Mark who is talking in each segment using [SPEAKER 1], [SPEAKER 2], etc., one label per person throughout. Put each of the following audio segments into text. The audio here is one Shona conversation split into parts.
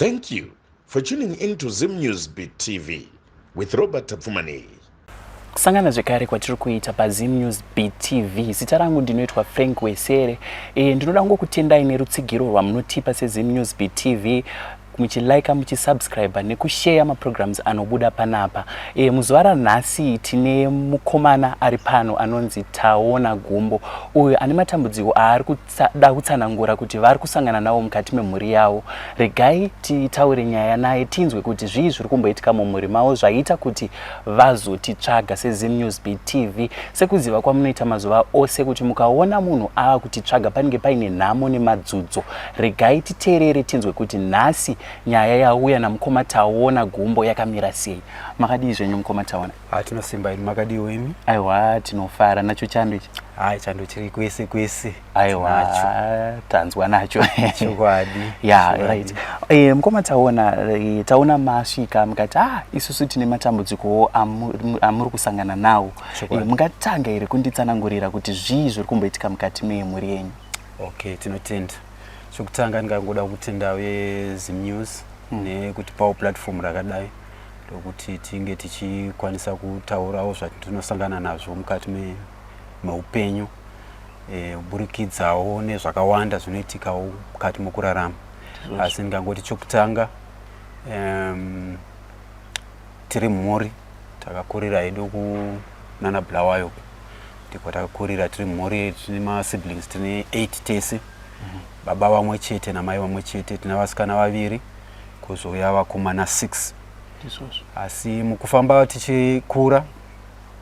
[SPEAKER 1] Thank you for tuning in to Zim News Beat TV with Robert Tapfumaneyi.
[SPEAKER 2] Kusangana zvekare kwatiri kuita paZim News Beat TV. Zita rangu ndinoitwa Frank Wesere. Ndinoda kungokutendai nerutsigiro rwamunotipa seZim News Beat TV muchilika, muchisubscribe nekusheya maprograms anobuda panapa. Muzuva ranhasi tine mukomana ari pano anonzi Taona Gumbo, uyo ane matambudziko aari kuda kutsanangura kuti vari kusangana nawo mukati memhuri yavo. Regai titaure nyaya naye, tinzwe kuti zvii zviri kumboitika mumhuri mavo zvaita kuti vazotitsvaga seZim News Beat TV. Sekuziva kwamunoita mazuva ose kuti mukaona munhu ava kutitsvaga, panenge paine nhamo nemadzudzo. Regai titeerere, tinzwe kuti nhasi nyaya yauya namukoma Taona Gumbo yakamira sei. Makadii zvenyu, mukoma Taona?
[SPEAKER 3] Tinosimba imi. Makadiwo imi?
[SPEAKER 2] Aiwa, tinofara nacho chando ichi.
[SPEAKER 3] Hai, chando chiri kwese kwese.
[SPEAKER 2] Aiwa, tanzwa nacho.
[SPEAKER 3] Chokwadi.
[SPEAKER 2] Ya, right. Mukoma Taona, taona masvika mukati, isusu tine matambudziko amuri kusangana nawo. Mungatanga here kunditsanangurira kuti zvii zviri kumboitika mukati memhuri yenyu?
[SPEAKER 3] Okay, tinotenda. Chokutanga ndingangoda kutenda veZim News nekutipawo platform rakadai rokuti tinge tichikwanisa kutaurawo zvatinosangana nazvo mukati meupenyu, kuburikidzawo nezvakawanda zvinoitikawo mukati mokurarama. Asi ndingangoti chokutanga, tiri mhuri takakurira hedu kunana Bulawayo, ndiko takakurira. Tiri mhuri tine masiblings, tine 8 tese, baba vamwe chete namai vamwe chete. Tina vasikana vaviri, kuzouya vakomana 6. Asi mukufamba tichikura,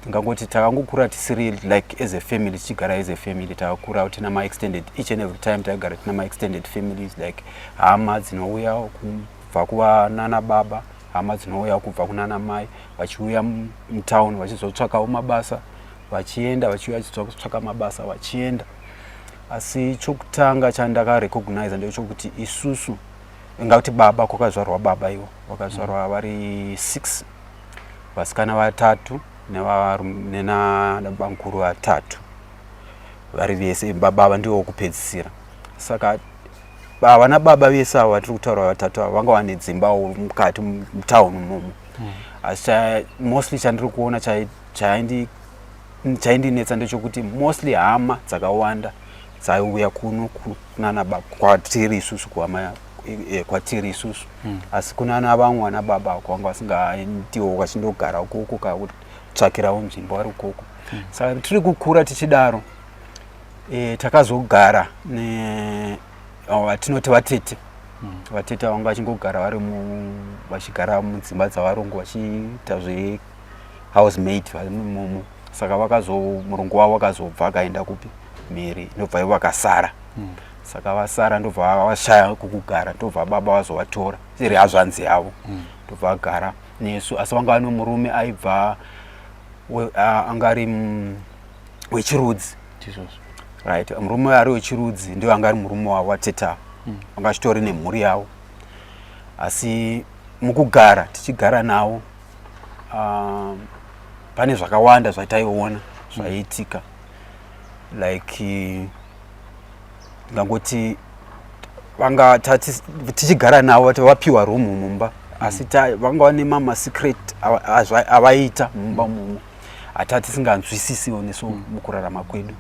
[SPEAKER 3] tingangoti takangokura tisiri like as a family, tichigara as a family. Takakura tina maextended, each and every time takagara tina maextended families, like hama dzinouya kubva kuvanana baba, hama dzinouya kubva kunana mai, vachiuya mutown vachizotsvakawo mabasa, vachienda, vachiuya vachizotsvaka mabasa, vachienda. Asi chokutanga chandakarecognize ndechekuti isusu, ingati baba, kwakazvarwa baba, ivo vakazvarwa vari 6, vasikana vatatu nenabamukuru vatatu. Vari vese baba ndivo wokupedzisira. Saka vana baba vese ava vatiri kutaura vatatu ava vanga vane dzimbawo mukati mutown umomo. Asi mostly chandiri kuona chaindinetsa ndechekuti mostly hama dzakawanda dzaiuya kuno kunana kwatiri isusu, kuhama kwatiri isusu. Asi kunana vamwe vana baba kwanga vasingaendiwo, vachindogara ukoko, kakutsvakirawo nzvimbo vari ukoko. Saka tiri kukura tichidaro, takazogara vatinoti vatete. Vatete vanga vachingogara vari vachigara mudzimba dzavarungu, vachiita zvehousemaid vari imomo. Saka vakazo murungu wavo akazobva akaenda kupi, mhiri, ndobva ivo vakasara. Saka vasara, ndobva vashaya kwokugara, ndobva baba vazovatora iri hazvanzi yavo, ndobva vagara nesu. Asi vanga vane murume aibva anga ari wechirudzi. Right, murume ari wechirudzi ndio anga ari murume wavo wateta. Vanga achitori nemhuri yavo. Asi mukugara tichigara navo, pane zvakawanda zvataiona zvaiitika, like ndingangoti vanga tichigara navo vapiwa room mumba, asi vanga vane mamasecret avaiita mumba mumo hata tisinganzwisisiwo nesu mukurarama kwedu.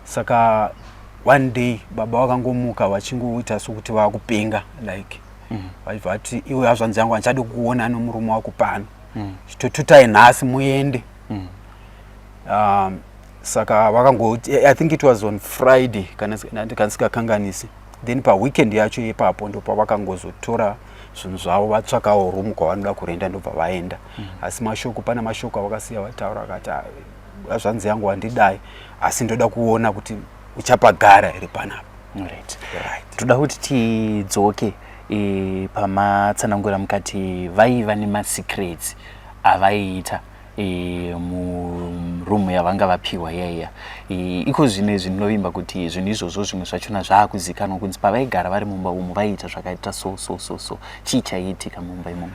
[SPEAKER 3] Saka one day baba vakangomuka vachingoita sokuti vakupenga, like vachibva vati, "Iwe hazvanzi yangu, handichadi kuona nomurume wako pano. Chitotutai nhasi muende." Saka vakangoti, I think it was on Friday kana ndisikakanganisi, then paweekend yacho ipapo ndopavakangozotora zvinhu zvavo, vatsvakawo room kwavanoda kurenda, ndobva vaenda. Asi mashoko, pane mashoko avakasiya vataura, akati, "Ah, hazvanzi yangu, handidai, asi ndoda kuona kuti uchapagara here panapa."
[SPEAKER 2] Right. Toda kuti tidzoke pamatsanangura mukati vaiva nemasecrets avaiita murumu yavanga vapiwa iyaiya. Iko zvino izvi ndinovimba kuti zvinhu izvozvo zvimwe zvachona zvaakuzikanwa kunzi pavaigara vari mumba umu vaiita zvakaita so so so so. Chii chaiitika mumba imomo?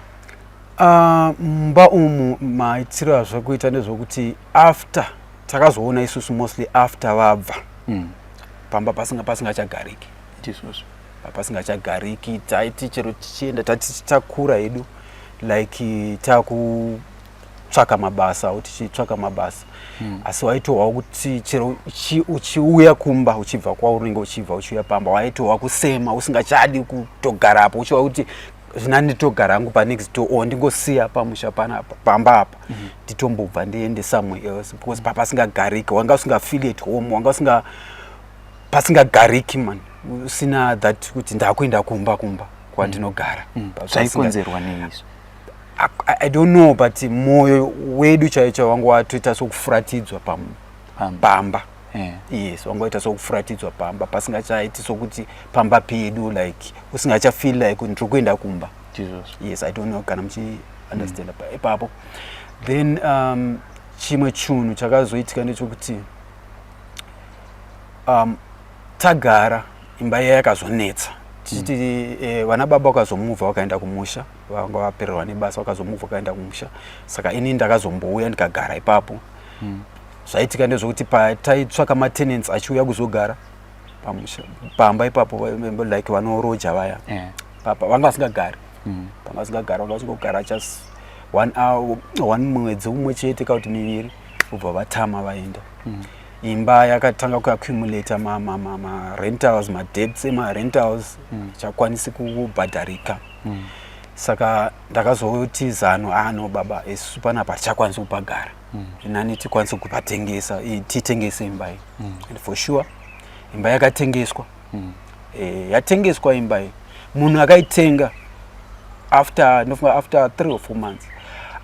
[SPEAKER 3] Mumba umu maitiro azvakuita ndezvokuti after takazoona isusu, mostly after vabva, pamba pasingachagariki.
[SPEAKER 2] Ndizvozvo.
[SPEAKER 3] Papasingachagariki. Taiti chero tichienda, tati takura hedu, like takutsvaka mabasa, tichitsvaka mabasa, asi waitohwa kuti chero uchiuya kumba uchibva kwaunenge uchibva uchiuya pamba, waitohwa kusema, usingachadi kutogarapo, uchiwa kuti zvinani nditogara hangu panext door or ndingosiya pamusha panapa, pamba apa, nditombobva ndiende somewhere else, because papasingagariki, wanga usingafeel at home, wanga usinga pasingagariki man, usina that kuti ndakuenda kumba, kumba kwandinogara.
[SPEAKER 2] Zvaikonzerwa neizvo?
[SPEAKER 3] I don't know, but mwoyo wedu chaiyo chaiwo wanga watoita sokufuratidzwa pamba. Yes, wanga waita sokufuratidzwa pamba, pasingachaiti sokuti pamba pedu, like usingachafeel like ndiri kuenda kumba. Yes, I don't know kana muchiunderstand ipapo. Then chimwe chinhu chakazoitika ndechekuti tagara, imba iya yakazonetsa tichiti vana baba vakazomuvha vakaenda kumusha, vanga vapererwa nebasa, vakazomuvha vakaenda kumusha. Saka ini ndakazombouya ndikagara ipapo. Zvaitika ndezvokuti pataitsvaka matenants achiuya kuzogara pamusha, pamba ipapo, like vanoroja vaya, papa vanga vasingagari. Vanga vasingagari, vanga vachingogara just one hour, one mwedzi umwe chete kana kuti miviri, ubva vatama vaenda. Imba yakatanga kuaccumulata marentals, madebts emarentals chakwanisi kubhadharika. Saka ndakazoti zano, ah no baba, isu panapa hatichakwanisi kupagara, nani tikwanise kupatengesa, titengese imba iyi. And for sure imba yakatengeswa. Yatengeswa imba iyi, munhu akaitenga after, ndinofunga after 3 or 4 months,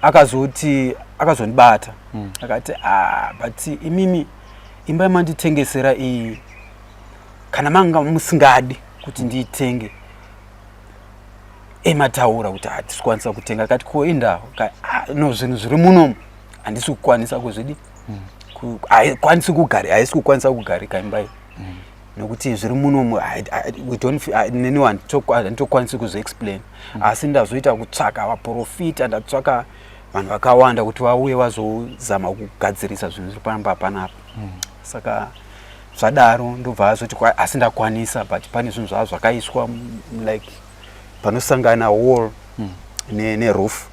[SPEAKER 3] akazoti, akazondibata, akati, "Ah, but imimi imba yamanditengesera iyi, kana manga musingadi kuti ndiitenge, emataura kuti hatisi kukwanisa kutenga." Akati, "Ko indawo?" "Ah, no, zvinhu zviri munomu handisi kukwanisa kuzvidi, haikwanisi kugari, haisi kukwanisa kugarika imba iyi, nokuti zviri munomu we don't neniwo handitokwanisi kuzviexplain. Asi ndazoita kutsvaka vaprofita, ndatsvaka vanhu vakawanda kuti vauye vazozama kugadzirisa zvinhu zviri pamba panapa." Saka zvadaro ndobva azoti, "Asi ndakwanisa, but pane zvinhu zvava zvakaiswa like panosangana wall neroof,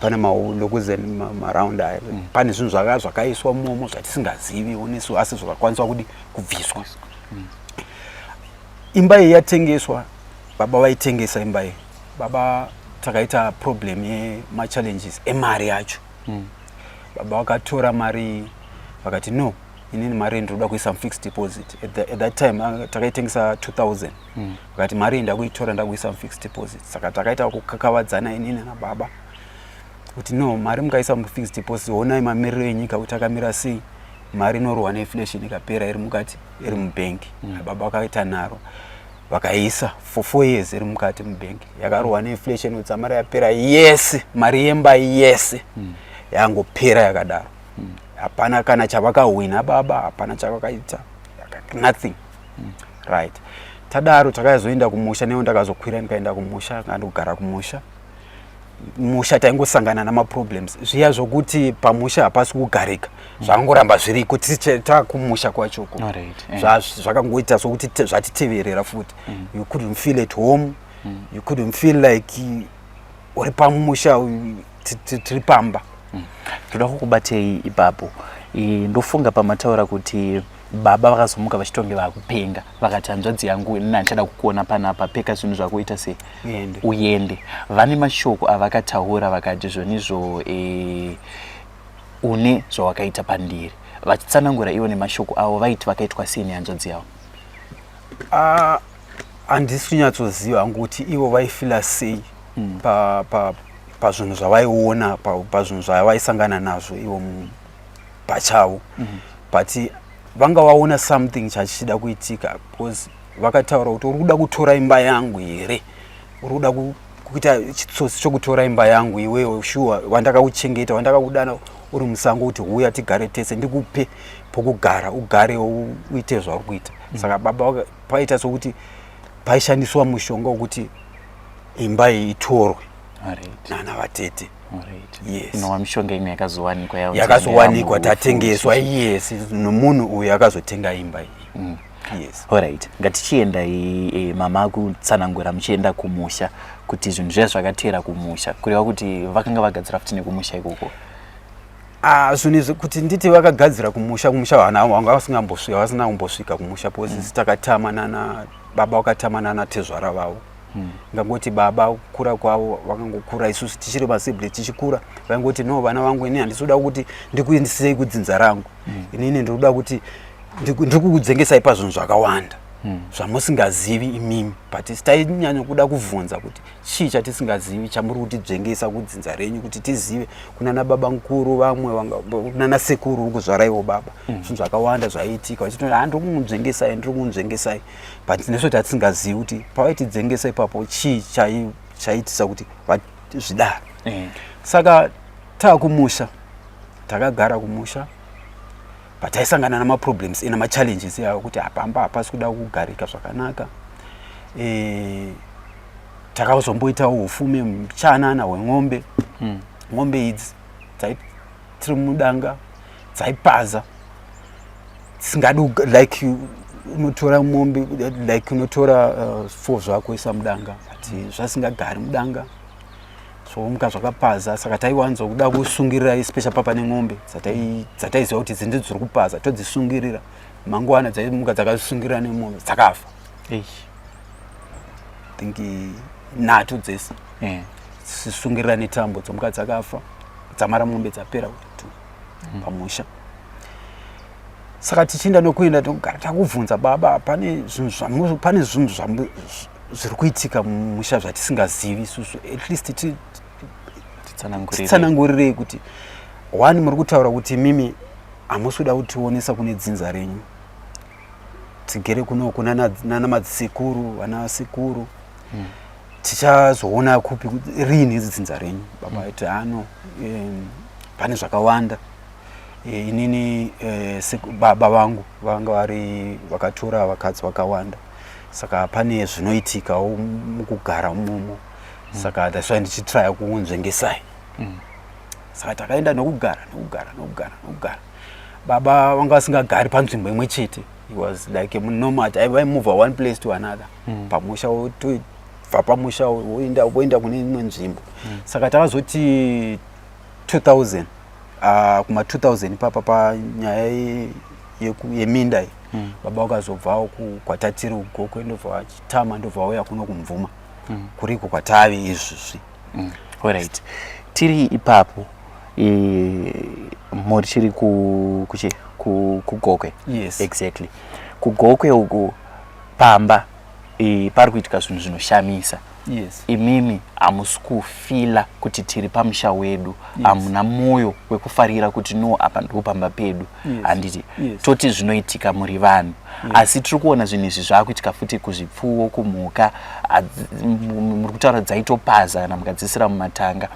[SPEAKER 3] pane malokuze maround aya, pane zvinhu zvaka zvakaiswa momo zvatisingazivi nesu, asi zvakakwaniswa kudi kubviswa." Imba iyi yatengeswa, baba vaitengesa imba iyi, baba takaita problem yemachallenges emari yacho. Baba vakatora mari iyi vakati, "No, inini mari iyi ndinoda kuisa mufixed deposit." At that time takaitengesa 2000. Vakati, "Mari iyi ndakuitora, ndakuisa mufixed deposit." Saka takaita kukakavadzana inini nababa kuti, "No, mari mukaisa mufixed deposit, honai mamiriro enyika kuti akamira sei, mari inorohwa neinflation ikapera iri mukati, iri mubhengi." Baba vakaita naro, vakaisa for 4 years iri mukati mubhengi, yakarohwa neinflation kutsamara yapera yese, mari yemba yese yangopera yakadaro. Hapana kana chavakahwina baba, hapana chavakaita, nothing. Right, tadaro takazoenda kumusha newo, ndakazokwira ndikaenda kumusha, kandogara kumusha. Musha taingosangana namaproblems zviya zvokuti pamusha hapasi kugarika, zvangoramba zviriko takumusha kwachoko. Zvakangoita sokuti zvatiteverera futi. You couldn't feel at home, you couldn't feel like uri pamusha, tiri pamba.
[SPEAKER 2] Ndoda kukubatei ipapo. Ndofunga pamataura kuti baba vakazomuka vachitonge vakupenga, vakati, "Hanzvadzi yangu, inini handichada kukuona panapa, peka zvinhu zvakuita sei."
[SPEAKER 3] Uende.
[SPEAKER 2] Uende. Vane mashoko avakataura, vakati zvonizvo une zvawakaita pandiri. Vachitsanangura ivo nemashoko avo, vaiti vakaitwa sei nehanzvadzi yavo?
[SPEAKER 3] Ah, handisi kunyatsoziva hangu kuti ivo vaifila sei pazvinhu zvavaiona, pazvinhu zvavaisangana nazvo ivo pachavo, but vanga vaona something chachichida kuitika, because vakataura kuti, "Uri kuda kutora imba yangu here? Uri kuda kuita chitsotsi chokutora imba yangu iwewe? Shuwa, wandakakuchengeta, wandakakudana uri musango kuti huya tigare tese, ndikupe pokugara, ugare, uite zvauri kuita." Saka baba paita sokuti paishandiswa mushonga wekuti imba iyi itorwe nana vatete. Yes.
[SPEAKER 2] Inova mishonga imwe yakazowanikwa
[SPEAKER 3] yakazowanikwa tatengeswa, yes, nomunhu uyu akazotenga imba iyi. Yes.
[SPEAKER 2] Alright, ngatichienda mama kutsanangura muchienda kumusha kuti zvinhu zviya zvakateera kumusha, kureva kuti vakanga vagadzira futi nekumusha ikoko.
[SPEAKER 3] Ah, zvinhu izvi kuti nditi vakagadzira kumusha, kumusha vana vanga vasingambosvika, vasina kumbosvika kumusha because isu takatama nana baba, vakatama nana tezvara vavo. Ngangoti baba kukura kwavo vakangokura, isusu tichiri masiblings tichikura, vaingoti, "No, vana vangu, ini handisi kuda kuti ndikuendesei kudzinza rangu. Inini ndiri kuda kuti ndiri kukudzengesai pazvinhu zvakawanda zvamusingazivi imimi." But tainyanya kuda kuvhunza kuti chii chatisingazivi chamuri kutidzvengesa kudzinza renyu, kuti tizive kunana baba mukuru vamwe kunana sekuru kuzvaraiwo baba, zvinhu zvakawanda zvaiitika. Vachiti, "Ha, ndiri kumunzvengesai, ndiri kumunzvengesai," but nesu tatisingazivi kuti pavaitidzengesa ipapo chii chaiitisa kuti zvidaro. Saka taakumusha, takagara kumusha, but taisangana namaproblems namachallenges yawo kuti hapamba hapasi kuda kugarika zvakanaka. Takazomboitawo ufumi muchanana hweng'ombe. Ng'ombe idzi tiri mudanga dzaipaza dzisingadi like unotora mombe, like unotora four zvako isa mudanga, but zvasingagari mudanga, zvomuka zvakapaza. Saka taiwanza kuda kusungirira, especially papa neng'ombe dzataiziva kuti idzi ndidzo dziri kupaza, todzisungirira. Mangwana dzaimuka dzakasungirira nemombe dzakafa. Think nhatu dzese dzisungirira netambo, dzomuka dzakafa, dzamara mombe dzapera kuti tu pamusha. Saka tichienda nokuenda, togara takubvunza baba, pane zvinhu pane zvinhu zviri kuitika mumusha zvatisingazivi isusu. At least titsanangurirei kuti one, muri kutaura kuti mimi hamusi kuda kutionesa kune dzinza renyu, tigere kunoku nana madzisekuru, vana sekuru. Tichazoona kupi, rini dzinza renyu? Baba aiti, "Hano, pane zvakawanda. Inini baba vangu vanga vari vakatora vakadzi vakawanda, saka pane zvinoitikawo mukugara umomo. Saka that's why ndichitraya kuunzvengesai." Saka takaenda nokugara, nokugara, nokugara, nokugara. Baba vanga vasingagari panzvimbo imwe chete. He was like a nomad, vaimove one place to another. Pamusha wotobva pamusha woenda kune imwe nzvimbo. Saka takazoti 2000, kuma 2000 ipapa, panyaya yeminda iyi, baba vakazobvawo kwatatiri kuGokwe, ndobva vachitama, ndobva vauya kuno kuMvuma, kuriko kwatave izvizvi.
[SPEAKER 2] Alright, tiri ipapo, mhuri tiri kuchi kuGokwe.
[SPEAKER 3] Yes.
[SPEAKER 2] Exactly, kuGokwe uku pamba pari kuitika zvinhu zvinoshamisa. Imimi hamusi kufila kuti tiri pamusha wedu. Hamuna mwoyo wekufarira kuti no, apa ndo pamba pedu. Handiti?
[SPEAKER 3] Yes.
[SPEAKER 2] Toti zvinoitika muri vanhu, asi tiri kuona zvinhu izvi zvaakuitika futi kuzvipfuwo, kumhuka. Muri kutaura dzaitopaza kana mukadzisira mumatanga.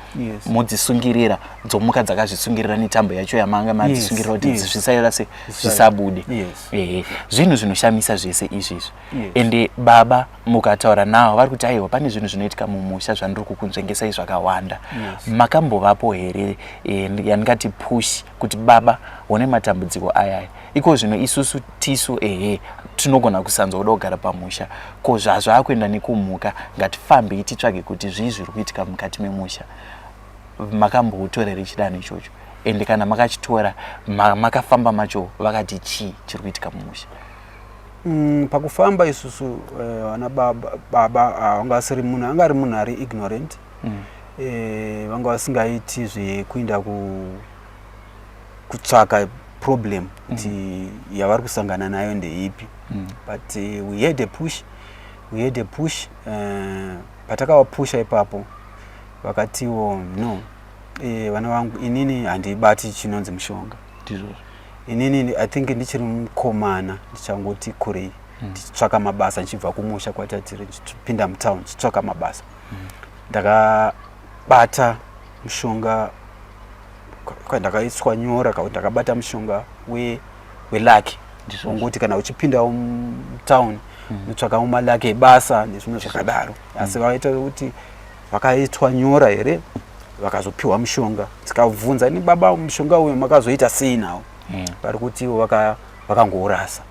[SPEAKER 2] Modzisungirira, dzomuka dzakazvisungirira netambo yacho yamanga madzisungirira kuti zvisaira se zvisabude. Ehe, zvinhu zvinoshamisa zvese izvizvi. Ende baba mukataura navo vari kuti, "Aiwa, pane zvinhu zvinoitika mumusha zvandiri kukunzvengesai zvakawanda." Makambovapo here yandingati push kuti, "Baba, one matambudziko ayaya iko zvino, isusu tisu ehe tinogona kusanzwa kuda kugara pamusha, ko zvazvaakuenda nekumhuka, ngatifambei titsvage kuti zvii zviri kuitika mukati memusha"? Makamboutora here chidanho ichocho? Ende kana makachitora, makafamba macho, vakati chii chiri kuitika mumusha?
[SPEAKER 3] Pakufamba isusu, vana baba, baba vanga vasiri munhu anga ari munhu ari ignorant. Vanga vasingaiti zvekuenda kutsvaka problem kuti yavari kusangana nayo ndeipi. But we had a push, we had a push. Patakavapusha ipapo, vakatiwo, "No, vana vangu, inini handibati chinonzi mushonga."
[SPEAKER 2] Ndizvozvo.
[SPEAKER 3] Inini I think ndichiri mukomana, ndichangoti kurei, ndichitsvaka mabasa, ndichibva kumusha kwatatiri, ndichipinda mutown ndichitsvaka mabasa, ndakabata mushonga, ndakaiswa nyora ka, ndakabata mushonga weluck. Ungoti kana uchipindawo mutown, unotsvakawo maluck ebasa nezvimwe zvakadaro. Asi vaita kuti vakaitwa nyora here, vakazopiwa mushonga. Tikabvunza, "Ni baba, mushonga uyu makazoita sei nawo?" Vari kuti ivo vakangourasa.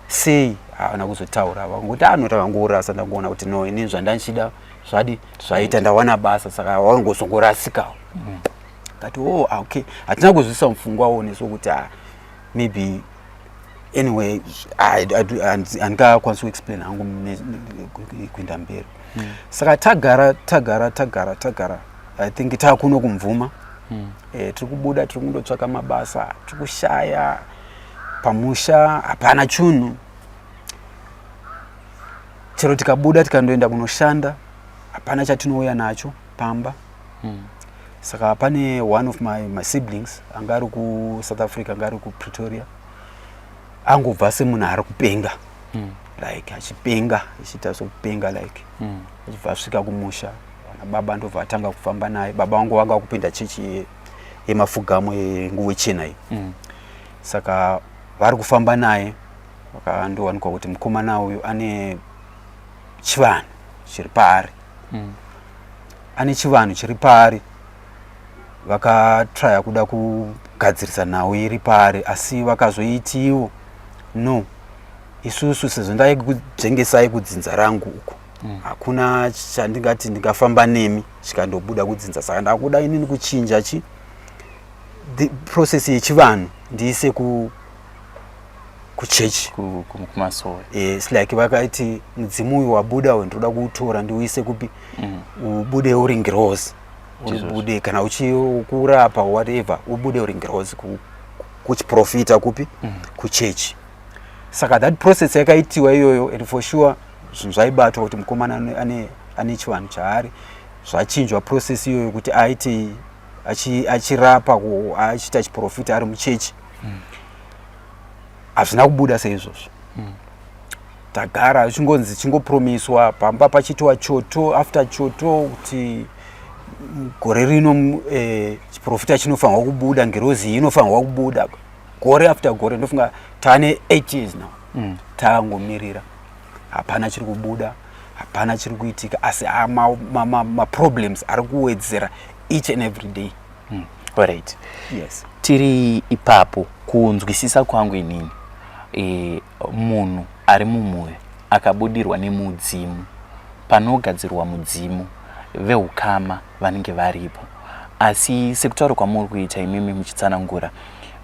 [SPEAKER 3] Sei haana kuzotaura, vangoti anoti akangorasa. Ndangoona kuti no, ini zvandanchida zvadi zvaita, ndawana basa, saka wangozongorasikawo. Kati, "Oh, ah, okay." Hatina kuzvisa mupfungwawo nesu kuti, ah, maybe. Anyway, handingakwanisi kuexplain hangu kuenda mberi. Saka tagara, tagara, tagara, tagara, I think taakuno kuMvuma. Tiri kubuda, tiri kundotsvaka mabasa, tiri kushaya. Pamusha hapana chunhu. Chero tikabuda tikandoenda kunoshanda, hapana chatinouya nacho pamba. Saka pane one of my siblings anga ari kuSouth Africa, anga ari kuPretoria, angobva semunhu ari kupenga, like achipenga, achiita sokupenga, like achibva asvika kumusha. Vana baba ndobva atanga kufamba naye. Baba vangu vanga kupinda chechi yemafugamo, yenguvo chena iyi. Saka vari kufamba naye, vakandowanikwa kuti mukomana uyu ane chivanhu chiri paari. Ane chivanhu chiri paari. Vakatraya kuda kugadzirisa nhau iri paari, asi vakazoitiwo, "No, isusu sezvo ndaikudzengesai kudzinza rangu uku, hakuna chandingati ndingafamba nemi chikandobuda kudzinza. Saka ndakuda inini kuchinja chi the process yechivanhu, ndiise kuchechi."
[SPEAKER 2] Kumasowe.
[SPEAKER 3] It's like vakaiti, "Mudzimu uyu wabuda uyu, ndoda kuutora ndiuise kupi? Ubude uri ngirozi, ubude kana uchikurapa, whatever, ubude uri ngirozi kuchiprofita kupi? Kuchechi." Saka that process yakaitiwa iyoyo, and for sure zvinhu zvaibatwa kuti mukomana ane chivanhu chaari. Zvachinjwa process iyoyo kuti aite achirapa, achiita chiprofita ari muchechi. Hazvina kubuda seizvozvo. Tagara chingonzi, chingopromiswa pamba, pachiitwa choto after choto kuti gore rino chiprofita chinofanirwa kubuda, ngirozi iyi inofanirwa kubuda. Gore after gore, ndofunga taane 8 years now. Tangomirira, hapana chiri kubuda, hapana chiri kuitika, asi maproblems ari kuwedzera each and every day.
[SPEAKER 2] Alright.
[SPEAKER 3] Yes.
[SPEAKER 2] Tiri ipapo, kunzwisisa kwangu inini, munhu ari mumhuri akabudirwa nemudzimu, panogadzirwa mudzimu, veukama vanenge varipo. Asi sekutaura kwamuri kuita imimi muchitsanangura,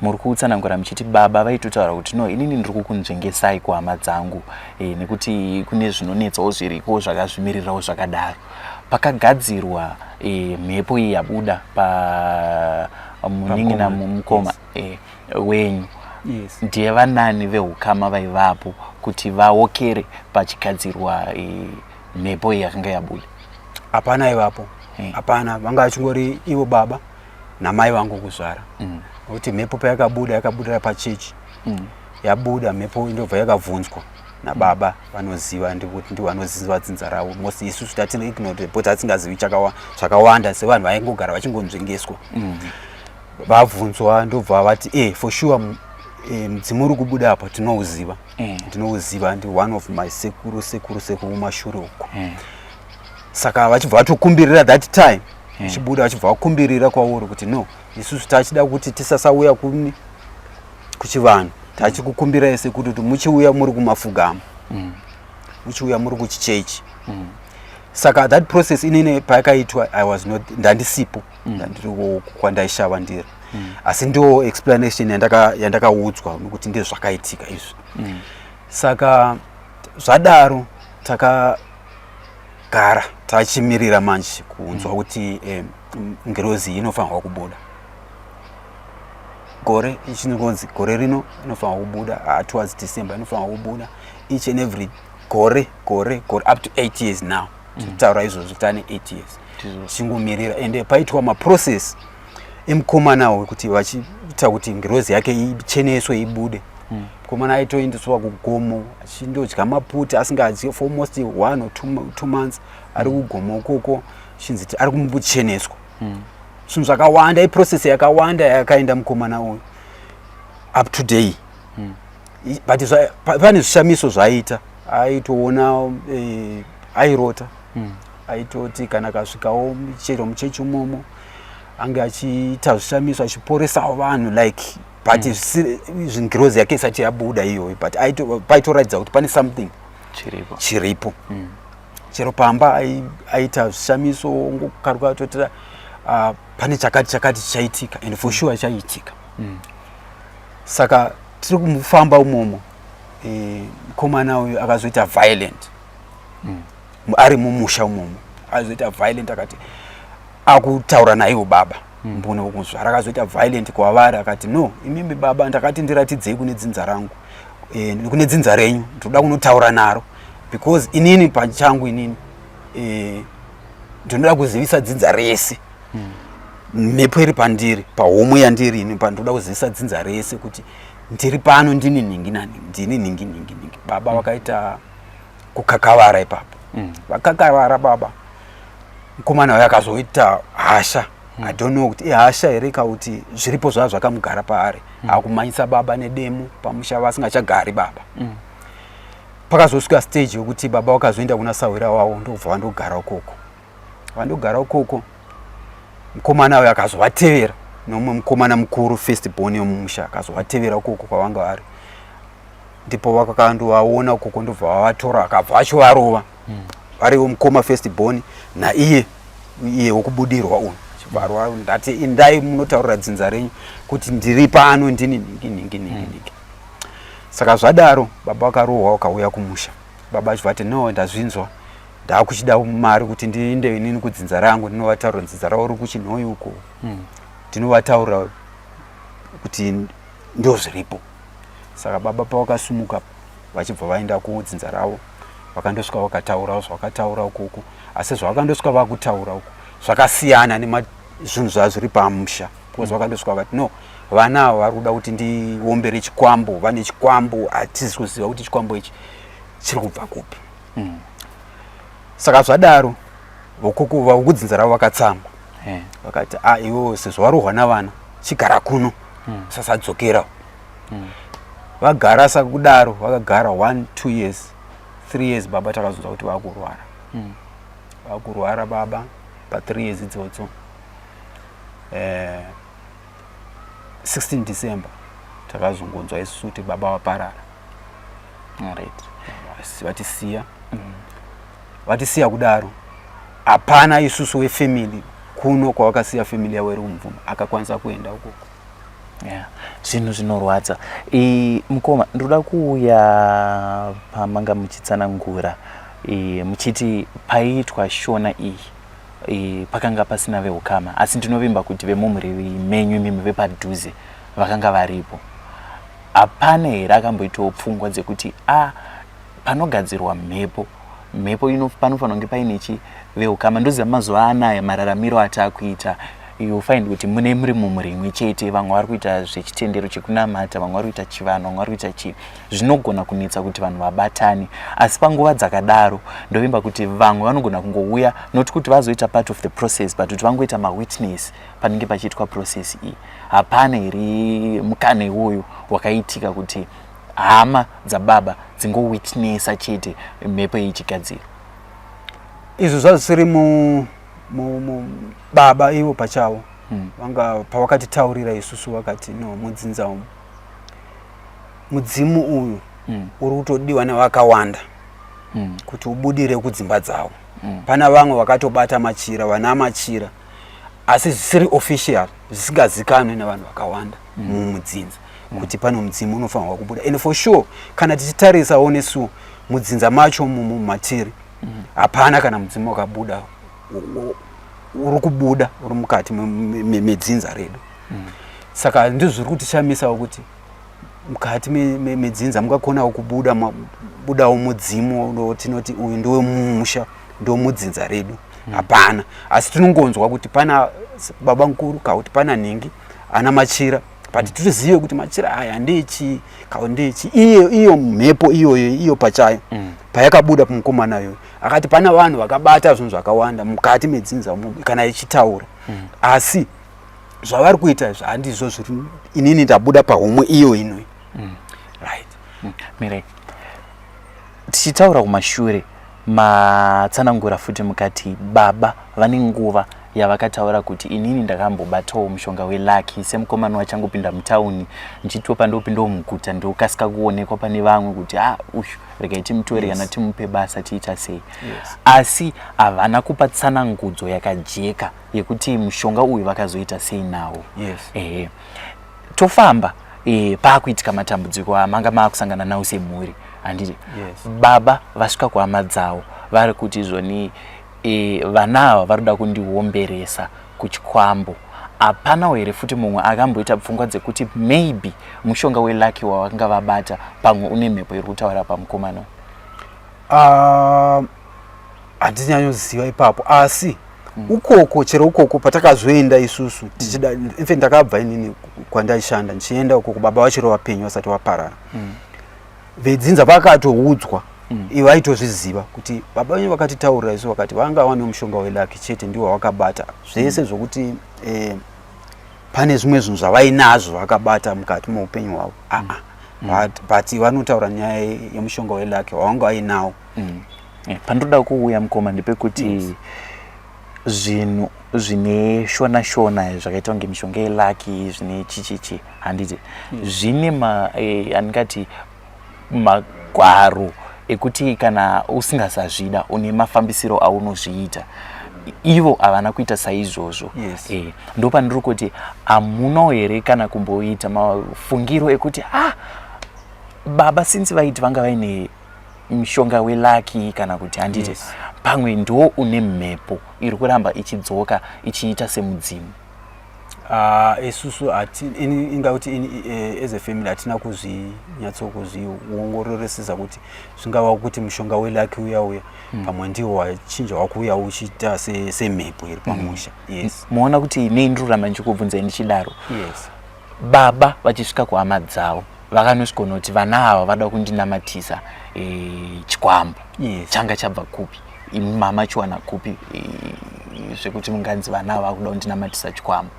[SPEAKER 2] muri kutsanangura muchiti baba vaitotaura kuti, "No, inini ndiri kukunzvengesai kuhama dzangu, nekuti kune zvinonetsawo zviriko zvakazvimirirawo zvakadaro." Pakagadzirwa mhepo iyi yabuda pa munin'ina, mukoma wenyu, ndiye vanani veukama vaivapo kuti vaokere pachigadzirwa mhepo iyi yakanga yabuda?
[SPEAKER 3] Hapana ivapo. Hapana, vanga vachingori ivo baba namai vangu kuzvara, nokuti mhepo payakabuda, yakabudira pachechi. Yabuda mhepo, indobva yakabvunzwa nababa vanoziva, ndikuti ndivo vanoziva dzinza ravo most. Isusu tatiri ignorant because tatingazivi zvakawanda sevanhu vaingogara vachingonzvengeswa. Vabvunzwa, ndobva vati, "For sure, mudzimu uri kubuda apa tinouziva." "Ndinouziva, ndi one of my sekuru, sekuru, sekuru kumashure uko." Saka vachibva vatokumbirira that time ichibuda, vachibva vakumbirira kwauri kuti, "No, isusu tachida kuti tisasauya kumi kuchivanhu, tachikukumbirai sekuti kuti muchiuya muri kumafugamo, muchiuya muri kuchichechi." Saka that process inini payakaitwa, I was not, ndandisipo, ndandiri kwandaishava ndiri. Asi ndo explanation yandakaudzwa nokuti ndezvakaitika izvi. Saka zvadaro, takagara tachimirira manje kunzwa kuti ngirozi iyi inofanirwa kubuda gore, ichingonzi gore rino inofanirwa kubuda, towards December inofanirwa kubuda. Each and every gore, gore, gore, up to 8 years now. Titaura izvozvo, tane 8 years tichingomirira. Ende paitwa maprocess emukomana wekuti vachiita kuti ngirozi yake icheneswe, ibude. Mukomana aitoendeswa kugomo achindodya maputi asingadyi for almost one or 2 months, ari kugomo ukoko, chinzi ari kumbocheneswa zvinhu zvakawanda. Iprocess yakawanda yakaenda mukomana uyu up to day. But pane zvishamiso zvaaita. Aitoona, airota, aitoti kana akasvikawo chero muchechi umomo. Ange achiita zvishamiso, achiporesawo vanhu, like, but ngirozi yake isati yabuda iyoyo, but paitoratidza kuti pane something
[SPEAKER 2] chiripo.
[SPEAKER 3] Chiripo. Chero pamba aita zvishamiso, ngokaruka totira pane chakati chakati chichaitika, and for sure chaiitika. Saka tiri kumufamba umomo, mukomana uyu akazoita violent ari mumusha umomo. Akazoita violent, akati akutaura naiwo baba mbune wokuzvara, akazoita violent kwavari, akati, "No, imimi baba, ndakati ndiratidzei kune dzinza rangu, kune dzinza renyu. Ndoda kunotaura naro because inini pachangu inini ndinoda kuzivisa dzinza rese mhepo iri pandiri, pahomwe yandiri ini. Pandoda kuzivisa dzinza rese kuti ndiri pano, ndini nhingi nani, ndini nhingi nhingi nhingi." Baba vakaita kukakavara ipapo. Vakakavara baba. Mukomana uyo akazoita hasha. I don't know kuti ihasha here kauti zviripo zvava zvakamugara paari. Akumanyisa baba nedemo pamusha, vasingachagari baba. Pakazosvika stage yokuti baba vakazoenda kuna sahwira wavo, ndobva vandogara ukoko. Vandogara ukoko, mukomana uyo akazovatevera nomumwe mukomana mukuru, first born yomumusha, akazovatevera ukoko kwavanga vari. Ndipo vakakandovaona ukoko, ndobva vavatora, akabva achivarova variwo mukoma first born naiye iye wokubudirwa uyu. Chibarwa, ndati indai munotaurira dzinza renyu kuti ndiri pano, ndini nhingi nhingi nhingi nhingi. Saka zvadaro, baba vakarohwa, vakauya kumusha. Baba achibva ati, "No, ndazvinzwa, ndakuchida mari kuti ndiinde inini kudzinza rangu, ndinovataurira. Dzinza ravo riri kuChinhoyi uko, ndinovataurira kuti ndo zviripo." Saka baba pavakasumuka vachibva vaenda kudzinza ravo, vakandosvika vakataurawo zvavakataura ukoko. Asi zvavakandosvika vakutaura uko zvakasiyana nezvinhu zvava zviri pamusha, because vakandosvika vakati, "No, vana ava vari kuda kuti ndiombere chikwambo, vane chikwambo, hatisi kuziva kuti chikwambo ichi chiri kubva kupi." Saka zvadaro, vokudzinza ravo vakatsamwa. Vakati, "A, iwewo sezvo warohwa navana, chigara kuno, usasadzokera." Vagara sakudaro, vakagara 1, 2 years, 3 years. Baba takazonzwa kuti vakurwara. Vakurwara baba pa3 years idzodzo, 16 December takazongonzwa isusu kuti baba vaparara. Vatisiya. Vatisiya kudaro, hapana isusu wefamily kuno kwavakasiya family yavo iri kuMubvuma akakwanisa kuenda ukoko.
[SPEAKER 2] Yeah. Zvinhu zvinorwadza. Mukoma, ndoda kuuya pamanga muchitsanangura, muchiti paiitwa shona iyi, pakanga pasina veukama, asi ndinovimba kuti vemumhuri menyu imimi vepadhuze vakanga varipo. Hapana here akamboitawo pfungwa dzekuti a panogadzirwa mhepo, mhepo ino panofanira kunge paine chi veukama? Ndoziva mazuva anaya mararamiro ataakuita, you find kuti mune muri mumhuri imwe chete, vamwe vari kuita zvechitendero chekunamata, vamwe vari kuita chivanhu, vamwe vari kuita chii. Zvinogona kunetsa kuti vanhu vabatane, asi panguva dzakadaro ndovimba kuti vamwe vanogona kungouya, not kuti vazoita part of the process, but kuti vangoita mawitness panenge pachiitwa process iyi. Hapana here mukana iwoyo wakaitika kuti hama dzababa dzingowitnessa chete mhepo iyi ichigadzirwa?
[SPEAKER 3] Izvo zvazvisiri mu baba ivo pachavo. Vanga pavakatitaurira isusu, vakati, "No, mudzinza umu mudzimu uyu uri kutodiwa nevakawanda kuti ubudire kudzimba dzavo. Pana vamwe vakatobata machira, vana machira, asi zvisiri official, zvisingazikanwi nevanhu vakawanda mumudzinza kuti pane mudzimu unofanirwa kubuda." And for sure, kana tichitarisawo nesu mudzinza macho mumatiri, hapana kana mudzimu wakabuda, uri kubuda uri mukati medzinza redu. Saka ndizvo zviri kutishamisawo kuti mukati medzinza mungakonawo kubuda budawo mudzimu tinoti uyu ndewemumusha, ndomudzinza redu. Hapana, asi tinongonzwa kuti pana baba mukuru kauti pana nhingi ana machira, but titozive kuti machira aya ndeechii kao ndeechii. Iyo iyo mhepo iyoyo iyo pachayo payakabuda kumukomana iyoyo, akati pana vanhu vakabata zvinhu zvakawanda mukati medzinza umo kana ichitaura, asi zvavari kuita izvi handizvo zviri. Inini ndabuda pahomwe iyo inoi, right?
[SPEAKER 2] Mirai, tichitaura kumashure, matsanangura futi mukati baba vane nguva. Yavakataura kuti inini ndakambobatawo mushonga welucky semukomana wachangopinda mutauni, ndichitiwo pandopindawo muguta ndokasika kuonekwa pane vamwe kuti, "Ah, uyu regai timutore kana timupe basa, tiita sei." Asi havana kupa tsanangudzo yakajeka yekuti mushonga uyu vakazoita sei nawo. Ehe, tofamba, paakuitika matambudziko amanga maakusangana nawo semhuri, handiti?
[SPEAKER 3] Yes.
[SPEAKER 2] Baba vasvika kuhama dzavo vari kuti zvoni vana ava vari kuda kundiomberesa kuchikwambo. Hapanawo here futi mumwe akamboita pfungwa dzekuti maybe mushonga welucky wavanga vabata pamwe une mhepo iri kutaura pamukomana?
[SPEAKER 3] Ah, handinyanyoziva ipapo, asi ukoko, chero ukoko patakazoenda isusu tichida, in fact ndakabva inini kwandaishanda ndichienda ukoko baba vachiri vapenyu, vasati vaparara. Vedzinza vakatoudzwa, ivo vaitozviziva kuti baba venyu vakatitaurira isu, vakati vanga vane mushonga welucky chete, ndiwo wakabata zvese, zvokuti pane zvimwe zvinhu zvavainazvo vakabata mukati meupenyu hwavo. Aa, but vanotaura nyaya yemushonga welucky wavanga vainawo.
[SPEAKER 2] Pandoda kuuya, mukoma, ndepekuti zvinhu zvine shona shona zvakaita kunge mishonga yelucky, zvine chichichi, handiti, zvine ma andingati magwaro ekuti kana usingasazvida une mafambisiro aunozviita. Ivo havana kuita saizvozvo. Ndo pandiri kuti hamunawo here kana kumboita mafungiro ekuti, ah, baba since vaiti vanga vaine mushonga welucky kana kuti, handiti, pamwe ndo une mhepo iri kuramba ichidzoka ichiita semudzimu?
[SPEAKER 3] Ah, isusu inga kuti as a family hatina kuzvinyatso kuzviongororesesa kuti zvingava kuti mushonga welucky uya uya pamwe ndiwo wachinja wakuuya uchiita semhepo iri pamusha, yes.
[SPEAKER 2] Muona kuti nei ndiri kuramba ndichikubvunzai ndichidaro? Baba vachisvika kuhama dzavo vakanosvikonoti vana ava vada kundinamatisa chikwambo. Changa chabva kupi? Imi mama chiwana kupi zvekuti munganzi vana ava vakuda kundinamatisa chikwambo?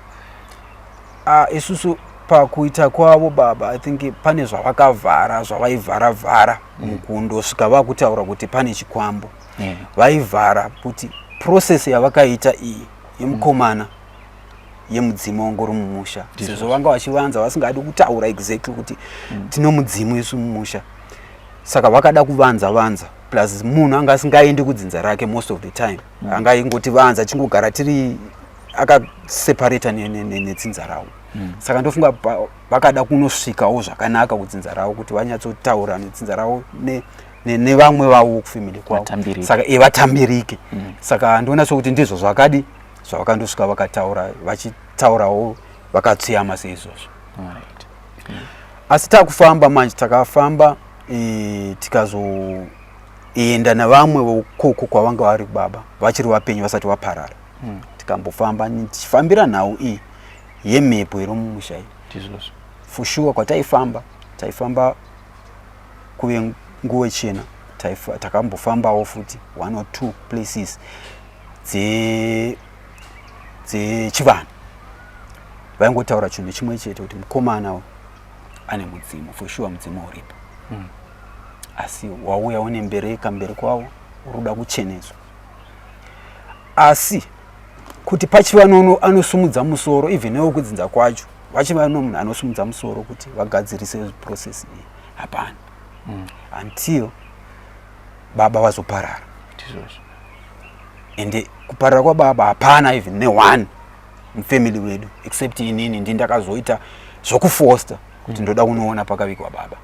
[SPEAKER 3] Ah, isusu pakuita kwavo baba, I think pane zvavakavhara, zvavaivhara vhara mukundosvika vakutaura kuti pane chikwambo. Vaivhara kuti process yavakaita iyi yemukomana yemudzimu wanga uri mumusha, sezvo vanga vachivanza, vasingadi kutaura exactly kuti tino mudzimu isu mumusha. Saka vakada kuvanza vanza, plus munhu anga asingaendi kudzinza rake most of the time, anga aingoti vanza, achingogara tiri akaseparata nedzinza ravo. Saka ndofunga vakada kunosvikawo zvakanaka kudzinza ravo kuti vanyatsotaura nedzinza ravo nevamwe vavo kufamily kwavo.
[SPEAKER 2] Vatambirike.
[SPEAKER 3] Saka vatambirike. Saka ndoona sokuti ndizvo zvakadi zvavakandosvika vakataura, vachitaurawo vakatsveyama seizvozvo. Asi takufamba manje, takafamba, tikazoenda navamwe vokoko kwavanga vari baba vachiri vapenyu, vasati vaparara. Tikambofamba tichifambira nhau iyi yemhepo iri mumusha iyi. For sure kwataifamba, taifamba kuve nguwe chena, takambofambawo futi one or two places dzechivanhu, vaingotaura chinhu chimwe chete kuti mukomana uyu ane mudzimu, for sure mudzimu uripo, asi wauya une mbereka mberi kwavo, uri kuda kucheneswa. Asi kuti pachiva nono anosumudza musoro, even newekudzinza kwacho vachiva nomunhu anosumudza musoro kuti vagadzirise process iyi, hapana, until baba vazoparara. Ende kuparara kwababa hapana even neone mufamily wedu except inini, ndi ndakazoita zvokufosta kuti ndoda kunoona pakavigwa baba.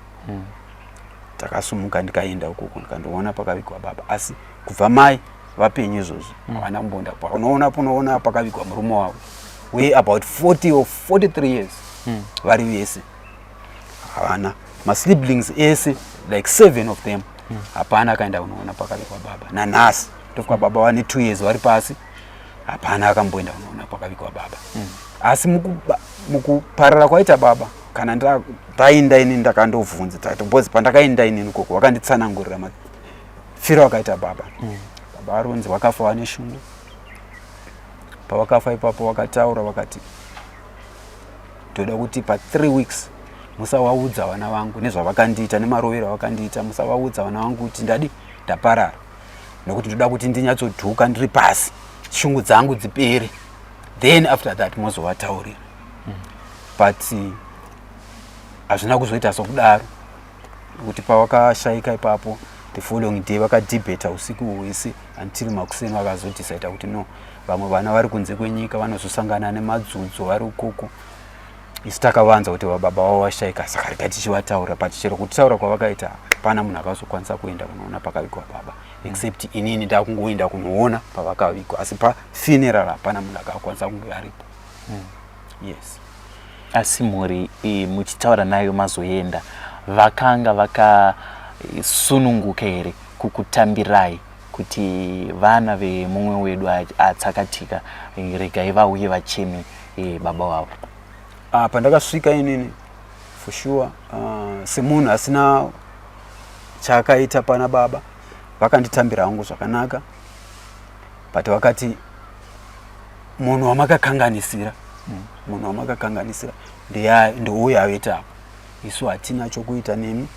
[SPEAKER 3] Takasumuka, ndikaenda ukoko, ndikandoona pakavigwa baba. Asi kubva mai vapenyu izvozvo havana kumbonda unoona punoona pakavigwa murume wavo. We about 40 or 43 years vari vese, havana masiblings ese, like seven of them, hapana akaenda kunoona pakavigwa baba nanhasi. Tofuka baba vane 2 years vari pasi, hapana akamboenda kunoona pakavigwa baba. Asi mukuparara kwaita baba, kana ndaenda inini ndakandobvunza because pandakaenda inini koko vakanditsanangurira mafiro akaita baba. Baba varonzi vakafa vane shungu. Pavakafa ipapo vakataura vakati, "Toda kuti pa3 weeks musavaudza vana vangu nezvavakandiita nemarovero avakandiita. Musavaudza vana vangu kuti ndadi ndaparara, nekuti ndoda kuti ndinyatsodhuka ndiri pasi, shungu dzangu dzipere." Then after that mozovataurira. But hazvina kuzoita sokudaro, kuti pavakashaika ipapo, the following day vakadhibheta usiku hwese until makuseni. Vakazodhisaida kuti no, vamwe vana vari kunze kwenyika vanozosangana nemadzudzo vari ukoko, isu takavanza kuti vababa vavo vashaika, saka rega tichivataura. But chero kutaura kwavakaita, hapana munhu akazokwanisa kuenda kunoona pakavigwa baba, except inini ndakungoenda kunoona pavakavigwa, asi pafuneral hapana munhu akakwanisa kunge aripo. Yes.
[SPEAKER 2] Asi mhuri muchitaura nayo mazoenda, vakanga vakasununguka here kukutambirai kuti vana vemumwe wedu atsakatika, regai vauye vacheme baba wavo?
[SPEAKER 3] Ah, pandakasvika inini, for sure, semunhu asina chaakaita pana baba, vakanditambira hangu zvakanaka, but vakati munhu wamakakanganisira, munhu wamakakanganisira ndouyo avete apo, isu hatina chokuita nemi.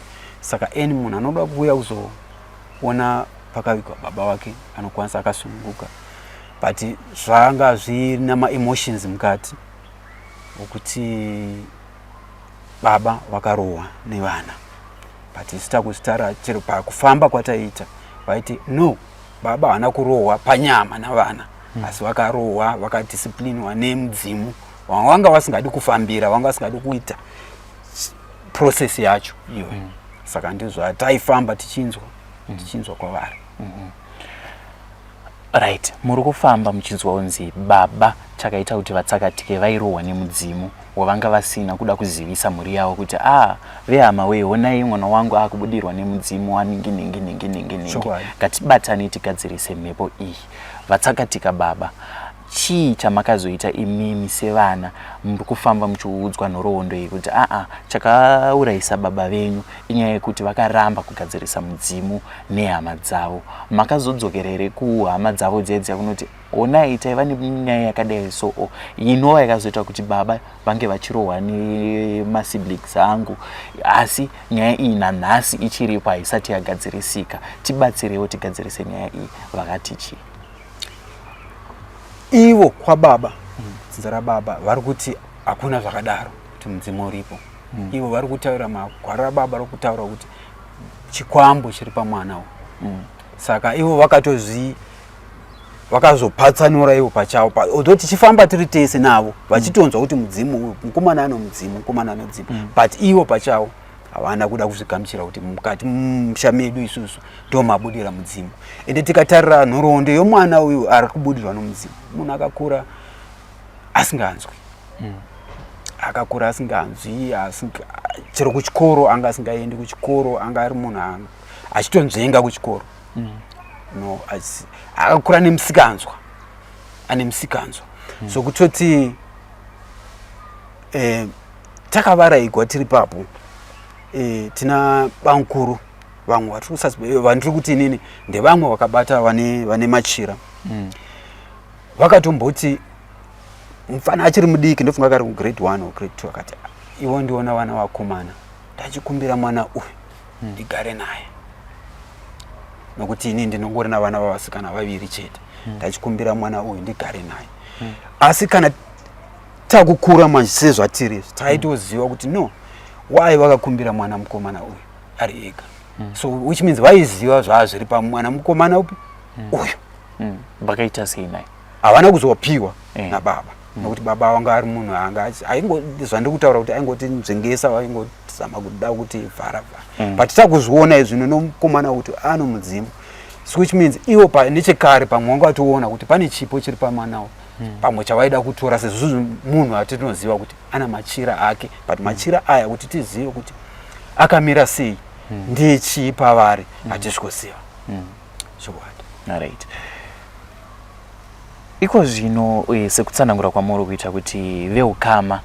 [SPEAKER 3] Saka any munhu anoda kuuya kuzoona pakavigwa baba wake anokwanisa akasununguka. But zvanga zvina maemotions mukati okuti baba vakarohwa nevana, but isu takuzvitara chero pakufamba kwataiita vaiti no, baba havana kurohwa panyama navana, asi vakarohwa, vakadisciplinwa nemudzimu vanga vasingadi kufambira, vanga vasingadi kuita process yacho iyoyo. Saka ndizvo taifamba tichinzwa, tichinzwa kwavari.
[SPEAKER 2] Right, muri kufamba muchinzwa kunzi baba chakaita kuti vatsakatike vairohwa nemudzimu wavanga vasina kuda kuzivisa mhuri yavo kuti a ah, vehama wei, honai mwana wangu akubudirwa nemudzimu waningi ningi ningi ningi ningi, ngatibatane tigadzirise mhepo iyi. Vatsakatika baba, chii chamakazoita imimi sevana muri kufamba muchiudzwa nhoroondo iyi kuti aa, chakaurayisa baba venyu inyaya yekuti vakaramba kugadzirisa mudzimu nehama dzavo? Makazodzokera here kuhama dzavo dziya kunoti honai, taiva nenyaya yakadai so inova yakazoita kuti baba vange vachirohwa nemasiblings angu, asi nyaya iyi nanhasi ichiripo, haisati yagadzirisika, tibatsirewo tigadzirise nyaya iyi? Vakati chii?
[SPEAKER 3] Ivo kwababa, dzinza rababa, vari kuti hakuna zvakadaro kuti mudzimu uripo. Ivo vari kutaura magwaro rababa vari kutaura kuti chikwambo chiri pamwana uyu. Saka ivo vakatozvi vakazopatsanura ivo pachavo, although tichifamba tiri tese navo vachitonzwa kuti mudzimu uyu, mukomana ano mudzimu, mukomana ano mudzimu, but ivo pachavo havana kuda kuzvigamuchira kuti mukati musha medu isusu ndo mabudira mudzimu. Ende tikatarira nhoroondo yomwana uyu ari kubudirwa nomudzimu, munhu akakura asinganzwi, akakura asinganzwi, chero kuchikoro anga asingaendi kuchikoro, anga ari munhu achitonzvenga kuchikoro. No, akakura nemusikanzwa, ane musikanzwa. So kutoti takavaraigwa tiri papo, tina bamukuru vamwe vandiri kuti inini ndevamwe vakabata vane machira. Vakatomboti mufana achiri mudiki, ndofunga kari kugrade 1 or grade 2, akati iwo ndiona vana vakomana, ndachikumbira mwana uyu ndigare naye, nokuti ini ndinongori navana vavasikana vaviri chete. Ndachikumbira mwana uyu ndigare naye. Asi kana takukura manje sezvatiri izvi, taitoziva kuti no, why vakakumbira mwana mukomana uyu ari ega? So which means vaiziva zvaa zviri pamwana mukomana upi uyu.
[SPEAKER 2] Vakaita sei naye?
[SPEAKER 3] Havana kuzopiwa nababa, nokuti baba vanga ari munhu anga aingo zvandiri kutaura kuti aingoti nzvengesa, vaingozama kuda kuti vhara vhara. But takuzviona izvino nomukomana kuti ano mudzimu, so which means ivo nechekare pamwe vanga vatoona kuti pane chipo chiri pamwana uyu, pamwe chavaida kutora, sezvo munhu atinoziva kuti ana machira ake. But machira aya kuti tizive kuti akamira sei, ndechii pavari, hatisi kuziva chokwadi.
[SPEAKER 2] Alright, iko zvino sekutsanangura kwamuri kuita kuti veukama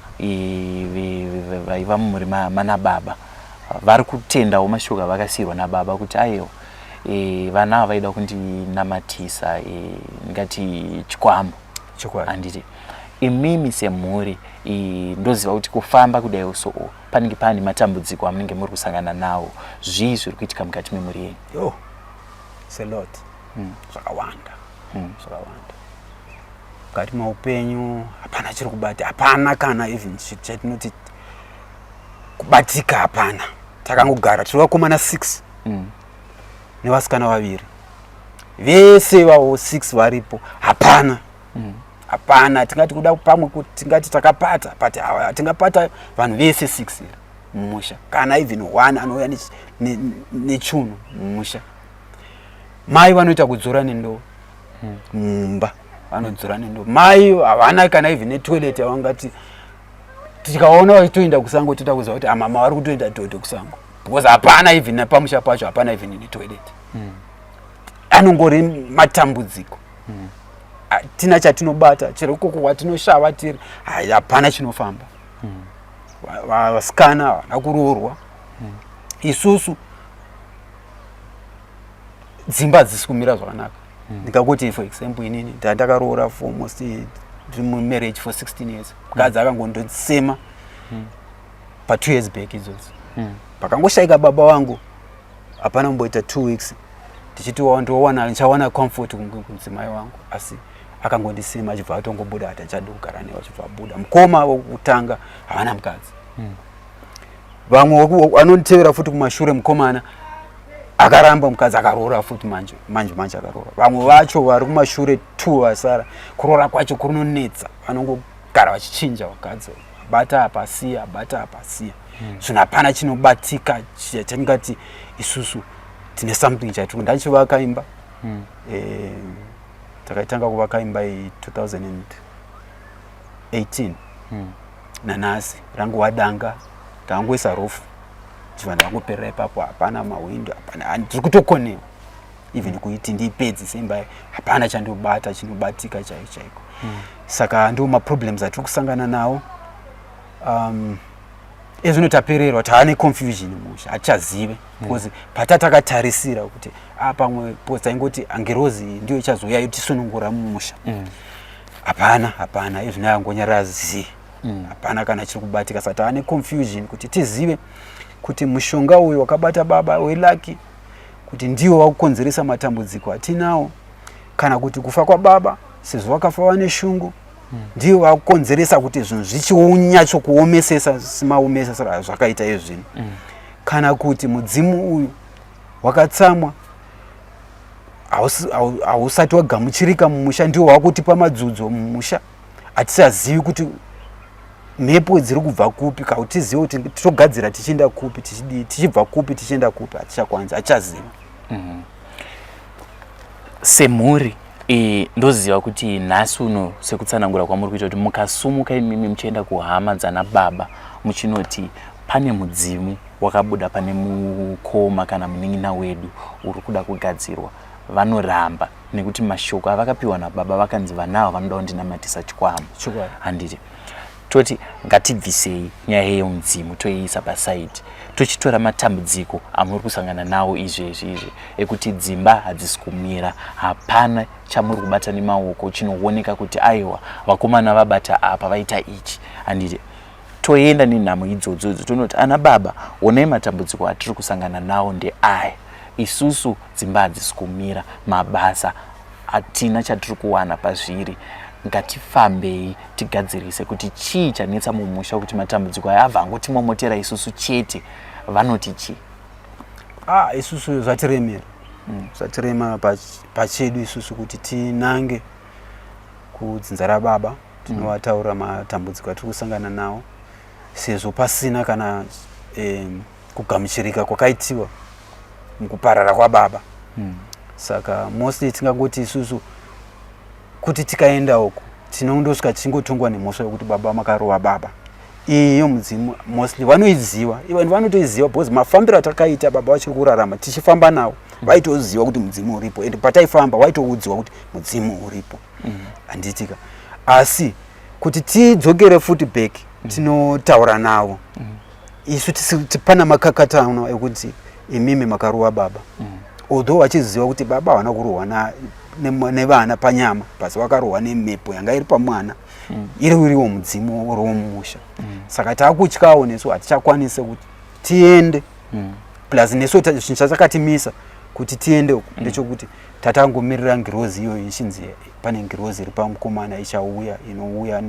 [SPEAKER 2] vaiva mumhuri mana baba vari kutendawo mashoko avakasiyirwa nababa kuti aiwa, vana ava vaida kundinamatisa, ndingati chikwambo.
[SPEAKER 3] Chokwadi.
[SPEAKER 2] Handiti imimi semhuri, ndoziva kuti kufamba kudai so panenge pane matambudziko amunenge muri kusangana nawo. Zvii zviri kuitika mukati memhuri yenyu?
[SPEAKER 3] Yo, it's a lot. Zvakawanda, zvakawanda. Mukati meupenyu hapana chiri kubata, hapana kana even chatinoti kubatika hapana. Takangogara tiri vakomana 6 nevasikana vaviri, vese vavo 6 varipo, hapana hapana tingati kuda pamwe kuti tingati takapata, but tingapata vanhu vese 6 here mumusha? Kana even one anouya nechunhu mumusha. Mai vanoita kudzora nendoo mumba, vanodzora nendoo. Mai havana kana even netoilet yavangati tikaona vachitoenda kusango toita kuziva kuti amama vari kutoenda dhodho kusango, because hapana even nepamusha pacho hapana even netoilet. Anongori matambudziko. Tina chatinobata chero ikoko kwatinoshava tiri, hapana chinofamba. Vasikana havana kuroorwa. Isusu dzimba hadzisi kumira zvakanaka. Ndingangoti, for example, inini ndakaroora for almost, ndiri mumarriage for 16 years. Mukadzi akangondosema pa2 years back idzodzo. Pakangoshayika baba vangu, hapana kumboita 2 weeks, ndichiti ndowana, ndichawana comfort kumudzimai wangu, asi akangondisema, achibva atongobuda, ati achadi kugara newe, achibva abuda. Mukoma wokutanga havana mukadzi. Vamwe vanonditevera futi kumashure, mukomana akaramba mukadzi, akaroora futi manje manje manje akaroora. Vamwe vacho vari kumashure two vasara, kuroora kwacho kunonetsa, vanongogara vachichinja vakadzi, bata apa siya, bata apa siya. Zvinhu hapana chinobatika chatingati isusu tine something chaitiri. Ndachivaka imba. Takaitanga kuvaka imba iyi 2018. Nanhasi ranguva danga, takangoisa roof, chibva ndakangoperera ipapo. Hapana mahwindo, hapana. Ndiri kutokonewa even kuiti ndiipedzise imba. Hapana chandobata chinobatika chaiko chaiko. Saka ndo maproblems atiri kusangana nawo. Ezvino tapererwa, taane confusion musha, hatichazive because patakatarisira kuti pamwe, because taingoti angerozi ndiyo ichazouya yotisunungura mumusha. Hapana, hapana. Izvino yangonyarara zi, hapana kana chiri kubatika. Saka taane confusion kuti tizive kuti mushonga uyu wakabata baba weluck, kuti ndiwo wakukonzeresa matambudziko atinawo, kana kuti kufa kwababa, sezvo vakafa vane shungu, ndiwo wakukonzeresa kuti zvinhu zvichinyatsokuomesesa semaomesesa zvakaita izvino, kana kuti mudzimu uyu wakatsamwa, hausati wagamuchirika mumusha, ndiwo wakutipa madzudzo mumusha. Hatisazivi kuti mhepo dziri kubva kupi, kautizive kuti togadzira tichienda kupi, tichidii, tichibva kupi, tichienda kupi. Hatichakwanisi, hatichaziva.
[SPEAKER 2] Semhuri ndoziva kuti nhasi uno, sekutsanangura kwamuri kuita, kuti mukasumuka imimi muchienda kuhama dzana baba muchinoti pane mudzimu wakabuda pane mukoma kana munin'ina wedu uri kuda kugadzirwa, vanoramba, nekuti mashoko avakapiwa nababa vakanzi vanawo vanoda kundinamatisa chikwambo.
[SPEAKER 3] Chokwadi.
[SPEAKER 2] Handiti toti ngatibvisei nyaya yemudzimu, toiisa paside, tochitora matambudziko amuri kusangana nawo izvezvi izvi ekuti dzimba hadzisi kumira, hapana chamuri kubata nemaoko chinooneka kuti aiwa, vakomana vabata apa, vaita ichi, handiti? Toenda nenhamo idzodzo idzo, tonoti ana baba, onai matambudziko atiri kusangana nawo ndeaya. Isusu dzimba hadzisi kumira, mabasa hatina chatiri kuwana pazviri. Ngatifambei tigadzirise kuti chii chanetsa mumusha, kuti matambudziko aya abva angotimomotera isusu chete. Vanoti chii?
[SPEAKER 3] Isusu zvatiremera, zvatirema pachedu isusu kuti tinange kudzinza rababa tinovataura matambudziko atiri kusangana nawo, sezvo pasina kana kugamuchirika kwakaitiwa mukuparara kwababa. Saka mostly tingangoti isusu kuti tikaenda uko tinondosvika tichingotongwa nemhosva yokuti baba makarova baba. Iyo mudzimu mostly vanoiziva, vanhu vanotoiziva, because mafambiro atakaita baba vachiri kurarama tichifamba navo, vaitoziva kuti mudzimu uripo, and pataifamba waitoudziwa kuti mudzimu uripo, handitika? Asi kuti tidzokere futi back tinotaura navo isu pana makakatano ekuti imimi makarova baba, although vachiziva kuti baba havana kurohwa nevana panyama, but vakarohwa nemhepo yanga iri pamwana, iri uriwo mudzimu uriwo mumusha. Saka taakutyawo nesu, hatichakwanise kuti tiende. Plus nesu zvinhu chachakatimisa kuti Kuti tiende uku ndechekuti tatangomirira ngirozi iyoyo, ichinzi pane ngirozi iri pamukomana ichauya, inouya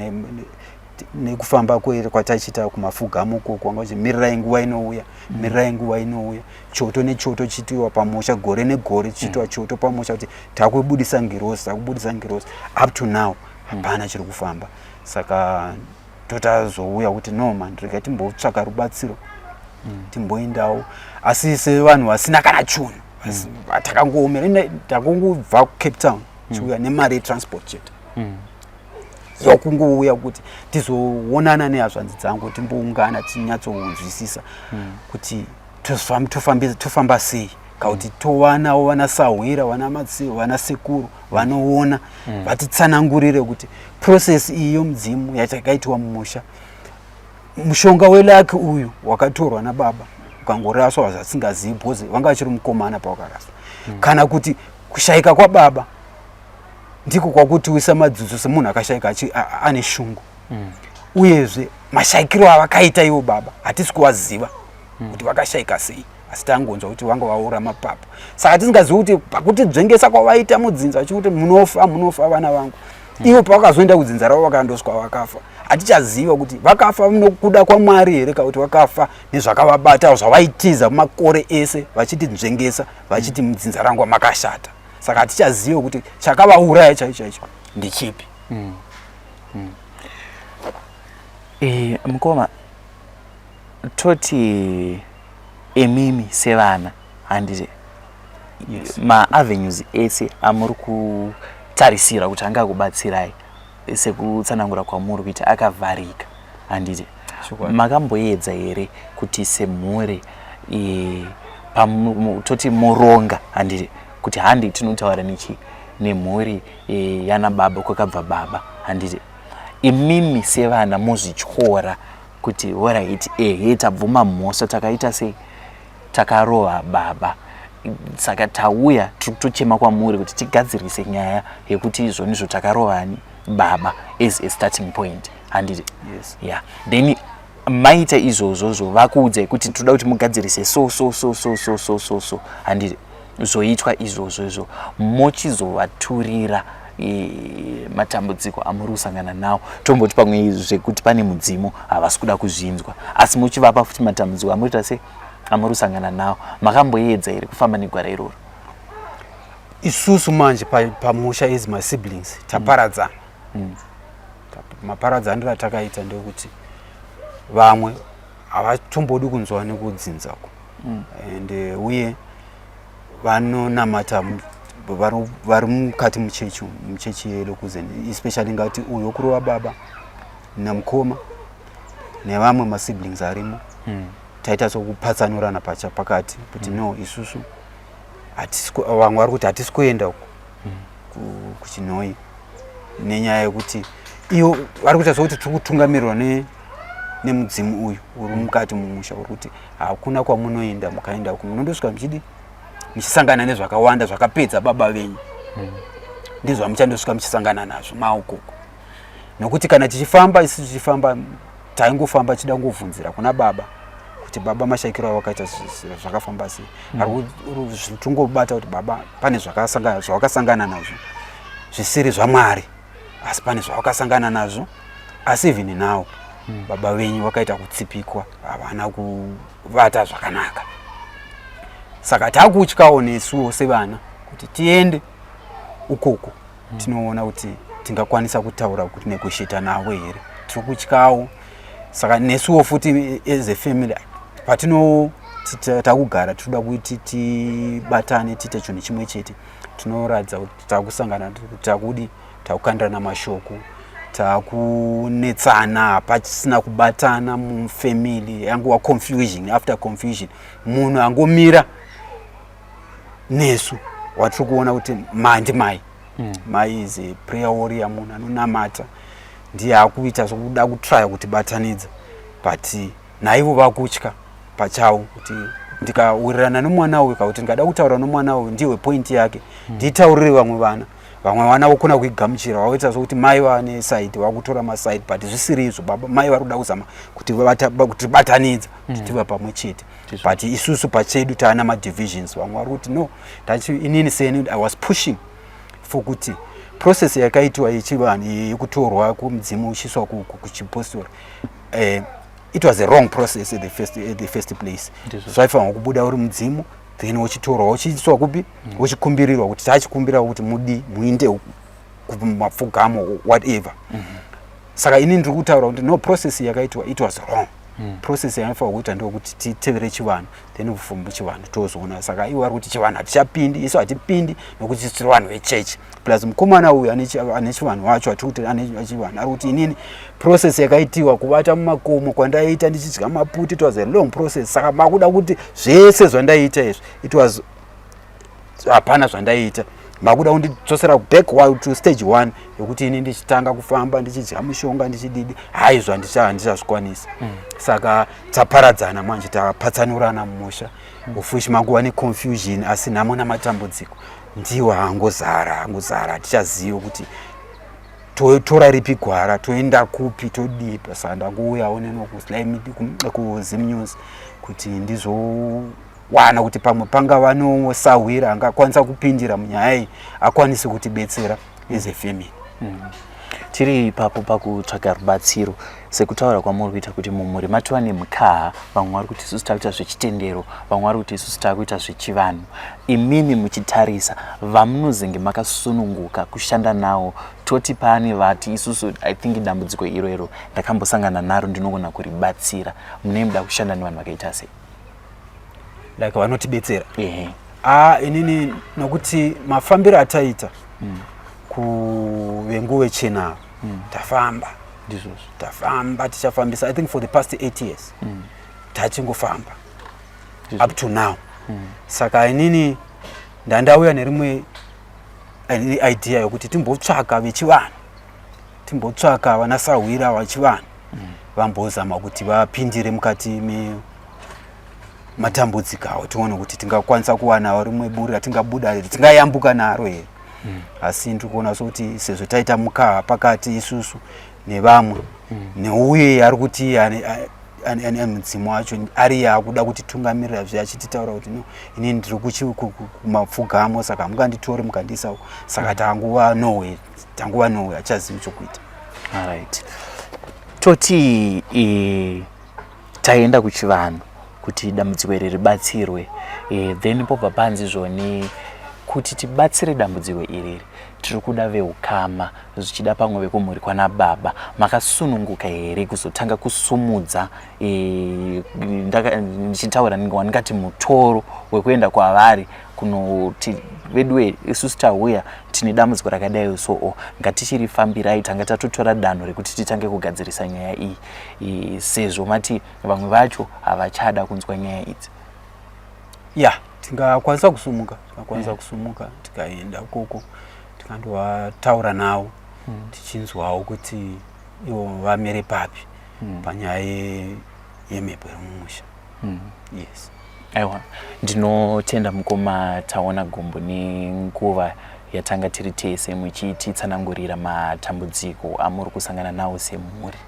[SPEAKER 3] nekufamba kwatachiita kumafugamo uko, kwanga kuchi mirirai nguva inouya, mirirai nguva inouya, choto nechoto chiitiwa pamusha gore negore, chiitwa choto pamusha kuti takubudisa ngirozi, takubudisa ngirozi. Up to now hapana chiri kufamba. Saka totazouya kuti no man, rega timbotsvaka rubatsiro, timboendawo, asi sevanhu vasina kana chunhu, takangoomera, takangobva kuCape Town chiuya nemari yetransport chete, yokungouya kuti tizoonana nehazvanzi dzangu, timboungana, tinyatsonzwisisa kuti tofamba sei, kakuti towanawo vana sahwira, vana matsi, vana sekuru vanoona, vatitsanangurire kuti process iyi yomudzimu yatakaitwa mumusha, mushonga weluck uyu wakatorwa nababa ukangoraswa zvasingazivi, because vanga vachiri mukomana pawakaraswa, kana kuti kushayika kwababa ndiko kwakutiwisa madzudzo semunhu akashayika ane shungu. Uyezve mashayikiro avakaita ivo baba hatisi kuvaziva kuti vakashayika sei, asi tangonzwa kuti vanga vaora mapapu. Saka tisingazivi kuti pakutidzvengesa kwavaita mudzinza vachikuti munofa, munofa vana vangu, ivo pavakazoenda kudzinza ravo vakandoswa vakafa, hatichaziva kuti vakafa nokuda kwaMwari here, kakuti vakafa nezvakavabata zvavaitiza makore ese vachitidzvengesa, vachiti mudzinza rangu makashata. Saka hatichaziva kuti chakavauraya chaicho chaicho ndechipi.
[SPEAKER 2] Mukoma, toti emimi sevana, handiti?
[SPEAKER 3] Yes.
[SPEAKER 2] Maavenues ese amuri kutarisira kuti angakubatsirai, sekutsanangura kwamuri kuita, akavharika, handiti?
[SPEAKER 3] Chokwadi.
[SPEAKER 2] Makamboedza here kuti semhuri toti moronga, handiti, kuti handi tinotaura nechi nemhuri yana baba, kwakabva baba, handiti? Imimi sevana mozvityora kuti alright, ehe, tabvuma mhosva, takaita sei, takarova baba, saka tauya tiri kutochema kwamuri kuti tigadzirise nyaya yekuti izvonizvo takarovani baba, as a starting point, handiti?
[SPEAKER 3] Yes.
[SPEAKER 2] Yeah, then maita izvozvozvo, vakuudzai kuti toda kuti mugadzirise so so so so so so so so, handiti? Zvoitwa izvozvo izvo, mochizovaturira matambudziko amuri kusangana nawo. Tomboti pamwe zvekuti pane mudzimu havasi kuda kuzvinzwa, asi muchivapa futi matambudziko amurita sei, amuri kusangana nawo. Makamboedza here kufamba negwara iroro?
[SPEAKER 3] Isusu manje pamusha as my siblings taparadzana. Maparadzaniro atakaita ndekuti vamwe havatombodi kunzwa nekudzinzako and uye vanonamata vari mukati muchechi umu, muchechi yeLokuzen especially, ngati uyu wokurova baba namukoma nevamwe masiblings arimo, taita sokupatsanurana pacha pakati kuti no, isusu vamwe vari kuti hatisi kuenda uku kuChinhoyi nenyaya yekuti iyo vari kuita sokuti tiri kutungamirirwa nemudzimu uyu uri mukati mumusha, uri kuti hakuna kwamunoenda, mukaenda uku munondosvika muchidi muchisangana nezvakawanda zvakapedza baba venyu, ndizvo zvamuchandosvika muchisangana nazvo maukoko. Nokuti kana tichifamba, isu tichifamba, taingofamba tichida kungovhunzira kuna baba kuti baba mashayikiro avakaita zvakafamba sei. Tongobata kuti baba pane zvavakasangana nazvo zvisiri zvaMwari, asi pane zvavakasangana nazvo. Asi even now baba venyu vakaita kutsipikwa, havana kuvata zvakanaka. Saka takutyawo nesuwo sevana kuti tiende ukoko, tinoona kuti tingakwanisa kutaura kuti negotiata navo here, tiri kutyawo. Saka nesuwo futi as a family patino takugara tinoda kuti tibatane, tiite chinhu chimwe chete. Tinoratidza kuti takusangana, takudi takukandirana mashoko, takunetsana, hapachisina kubatana mufamily, yanguva confusion after confusion. Munhu angomira nesu watiri kuona kuti mandi mai, mai is a prayer warrior, munhu anonamata, ndiye akuita zvokuda kutraya kutibatanidza, but naivo vakutya pachavo kuti ndikawirirana nomwana uyu, kakuti ndikada kutaura nomwana uyu, ndiwe point yake, nditaurire vamwe vana. Vamwe vana vokona kuigamuchira, vaoita sokuti mai vane side, vakutora maside, but zvisiri izvo. Baba mai vari kuda kuzama kuti kutibatanidza kuti tive pamwe chete, but isusu pachedu taana madivisions. Vamwe vari kuti no. Inini seni, I was pushing for kuti process yakaitwa yechivanhu, yekutorwa kumudzimu uchiiswa kuchipostori, it was a wrong process at the first place. Zvaifanirwa kubuda uri mudzimu, then uchitorwa uchiiswa kupi, uchikumbirirwa kuti tachikumbira kuti mudi muinde kumapfugamo, whatever. Saka ini ndiri kutaura kuti no, process yakaitwa, it was wrong. Process yaifanirwa kuita ndokuti titevere chivanhu, then from chivanhu tozoona. Saka ivo vari kuti chivanhu hatichapindi, isu hatipindi nokuti tiri vanhu vechechi. Plus mukomana uyu ane chivanhu wacho, atiri kuti ane chivanhu, ari kuti inini process yakaitiwa kuvata mumakomo kwandaiita ndichidya maputi, it was a long process. Saka makuda kuti zvese zvandaiita izvi, it was hapana zvandaiita, makuda kundidzosera back to stage one yekuti ini ndichitanga kufamba ndichidya mushonga ndichididi. Haizvo, handichazvikwanisi. Saka taparadzana manje, tapatsanurana mumusha, of which manguva neconfusion, asi nhamo namatambudziko ndiwo angozara, angozara. Hatichazivi kuti tora ripi gwara, toenda kupi, todii. Saka ndangouyawo neno kuZim News kuti ndizowana kuti pamwe pangava nosahwira angakwanisa kupindira munyaya iyi, akwanise kutibetsera as a family.
[SPEAKER 2] Tiri ipapo pakutsvaga rubatsiro, sekutaura kwamuri kuita kuti mumhuri matova nemukaha, vamwe vari kuti isusu takuita zvechitendero, vamwe vari kuti isusu takuita zvechivanhu. Imimi muchitarisa vamunozenge makasununguka kushanda nawo, toti pane vati isusu, I think dambudziko iro iro ndakambosangana naro, ndinogona kuribatsira, munee muda kushanda nevanhu vakaita sei?
[SPEAKER 3] Like vanotibetsera?
[SPEAKER 2] Ehe.
[SPEAKER 3] A, inini nokuti mafambiro ataita kuvenguve chena, tafamba.
[SPEAKER 2] Ndizvozvo.
[SPEAKER 3] Tafamba, tichafambisa, I think for the past 8 years tachingofamba up to now. Saka inini ndandauya nerimwe idea yokuti timbotsvaka vechivanhu, timbotsvaka vanasahwira vachivanhu, vambozama kuti vapindire mukati matambudziko awo, tione kuti tingakwanisa kuwanawo rimwe buri ratingabuda, tingayambuka naro here. Asi ndiri kuona sokuti sezvo taita mukaha pakati isusu nevamwe, neuye ari kuti ane mudzimu wacho ari yakuda kutitungamirira zve, achititaura kuti no, inini ndiri kumapfugamo, saka hamunganditori mukandiisawo. Saka tanguva nowe, tanguva nowe, hachazivi chokuita.
[SPEAKER 2] Alright, toti taenda kuchivanhu kuti dambudziko iri ribatsirwe, then pobva panzi zvoni kuti tibatsire dambudziko iriri tiri kuda veukama, zvichida pamwe vekumhuri kwana baba. Makasununguka here kuzotanga kusumudza, ndichitaura wandingati mutoro wekuenda kwavari kunoti veduwe, isusu tauya tine dambudziko rakadai, so o ngatichirifambirai, tanga tatotora danho rekuti titange kugadzirisa nyaya iyi, sezvo mati vamwe vacho havachada kunzwa nyaya idzi?
[SPEAKER 3] Ya, tingakwanisa kusumuka, tingakwanisa kusumuka tikaenda ukoko, tikandovataura navo, tichinzwawo kuti ivo vamire papi panyaya yemhepo iri mumusha. Yes.
[SPEAKER 2] Aiwa, ndinotenda mukoma Taona Gumbo nenguva yatanga tiri tese muchititsanangurira matambudziko amuri kusangana nawo semhuri.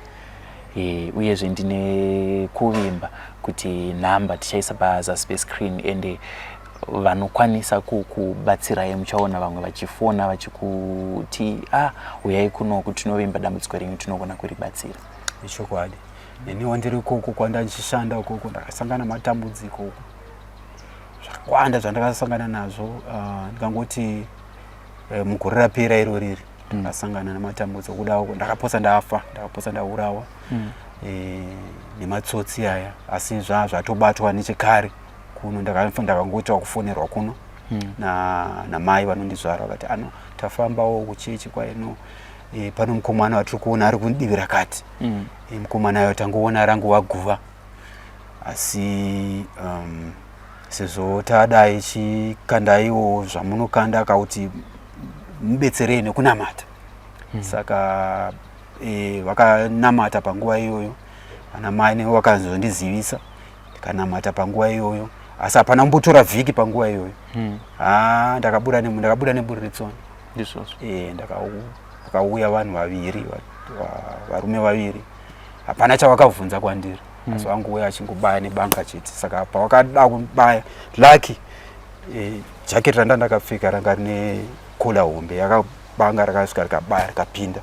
[SPEAKER 2] Uyezve ndine kuvimba kuti nhamba tichaisa pazasi pescreen, ende vanokwanisa kukubatsirai muchaona vamwe vachifona vachikuti, "Ah, uyai kunoku, tinovimba dambudziko renyu tinogona kuribatsira."
[SPEAKER 3] Ichokwadi, neniwo ndiri ikoko kwanda ndichishanda ukoko, ndakasangana matambudziko uko zvakawanda zvandakasangana nazvo. Ndikangoti mugore rapera iro riri, ndakasangana nematambudziko kuda ndakapotsa ndafa, ndakapotsa ndaurawa nematsotsi aya, asi zvatobatwa nechekare kuno. Ndakangoita kufonerwa kuno namai vanondizvara, vakati ano tafambawo kuchechi kwaino, pano mukomana watiri kuona ari kudivi rakati. Mukomana ayo tangoona ranguva guva, asi sezvo tadai chikandaiwo zvamunokanda kauti mubetserei nekunamata. Saka vakanamata panguva iyoyo, vana mai nevo vakazondizivisa, tikanamata panguva iyoyo, asi hapana kumbotora vhiki panguva iyoyo. Ha, ndakabuda neburi retsono.
[SPEAKER 2] Ndizvozvo.
[SPEAKER 3] E, ndakauya vanhu vaviri, varume vaviri, hapana chavakabvunza kwandiri. Asi vangouya achingobaya nebanga chete. Saka pavakada kubaya, lucky jacket randa ndakapfeka ranga rine collar hombe, yakabanga rakasvika rikabaya, rikapinda,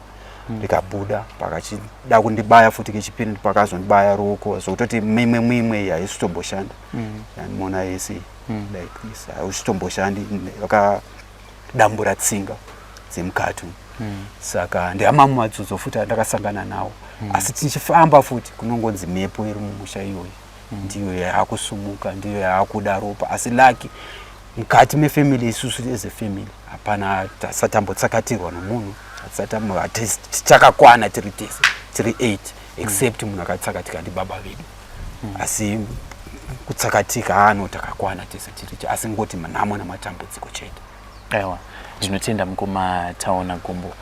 [SPEAKER 3] rikabuda. Pakachida kundibaya futi kechipiri, pakazondibaya ruoko zvokutoti mimwe mimwe haisitomboshanda. Yandimona yese like this haisitomboshandi, vakadambura tsinga dzemukati umu. Saka ndeamamwe madzudzo futi andakasangana nawo. Asi tichifamba futi kunongonzi mhepo iri mumusha iyoyi ndiyo yaakusumuka, ndiyo yaakuda ropa. Asi lucky mukati mefamily, isusu as a family hapana tasatambotsakatirwa nomunhu, tichakakwana tiri tese tiri 8, except munhu akatsakatika ndibaba vedu. Asi kutsakatika ano takakwana tese tiri, asi ngoti nhamo namatambudziko chete.
[SPEAKER 2] Aiwa, ndinotenda mukoma Taona Gumbo.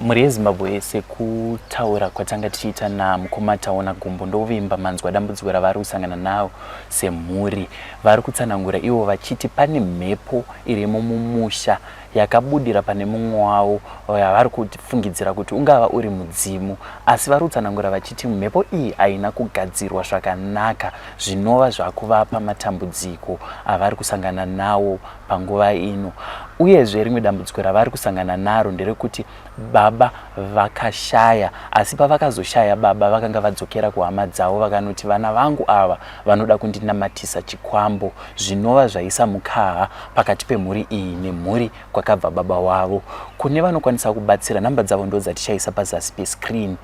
[SPEAKER 2] Mhuri yeZimbabwe, sekutaura kwatanga tichiita namukoma Taona Gumbo, ndovimba manzwa dambudziko ravari kusangana nawo semhuri. Vari kutsanangura ivo vachiti pane mhepo irimo mumusha yakabudira pane mumwe wavo yavari kufungidzira kuti ungava uri mudzimu. Asi vari kutsanangura vachiti mhepo iyi haina kugadzirwa zvakanaka, zvinova zvakuvapa matambudziko avari kusangana nawo panguva ino. Uyezve rimwe dambudziko ravari kusangana naro nderekuti baba vakashaya, asi pavakazoshaya baba vakanga vadzokera kuhama dzavo, vakanoti vana vangu ava vanoda kundinamatisa chikwambo, zvinova zvaisa mukaha pakati pemhuri iyi nemhuri kwakabva baba wavo. Kune vanokwanisa kubatsira, namba dzavo ndo dzatichaisa pazasi pescreen.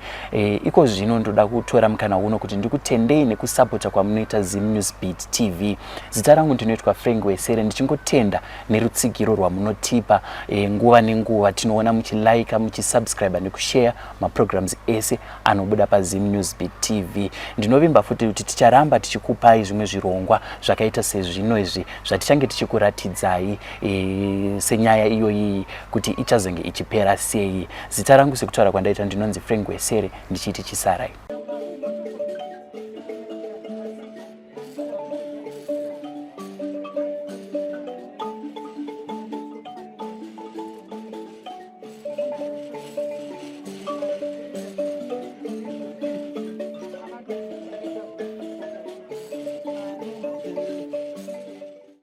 [SPEAKER 2] Iko zvino ndoda kutora mukana uno kuti ndikutendei nekusapota kwamunoita Zim News Beat TV. Zita rangu ndinoitwa Frank Wesere, ndichingotenda nerutsigiro rwamunotipa nguva nenguva. Tinoona muchilaika, muchisubscribe nekushare maprograms ese anobuda paZim News Beat TV. Ndinovimba futi kuti ticharamba tichikupai zvimwe zvirongwa zvakaita sezvino izvi zvatichange tichikuratidzai senyaya iyoyi kuti ichazenge ichipera sei. Zita rangu, sekutaura kwandaita, ndinonzi Frank Wesere, ndichiti chisarai.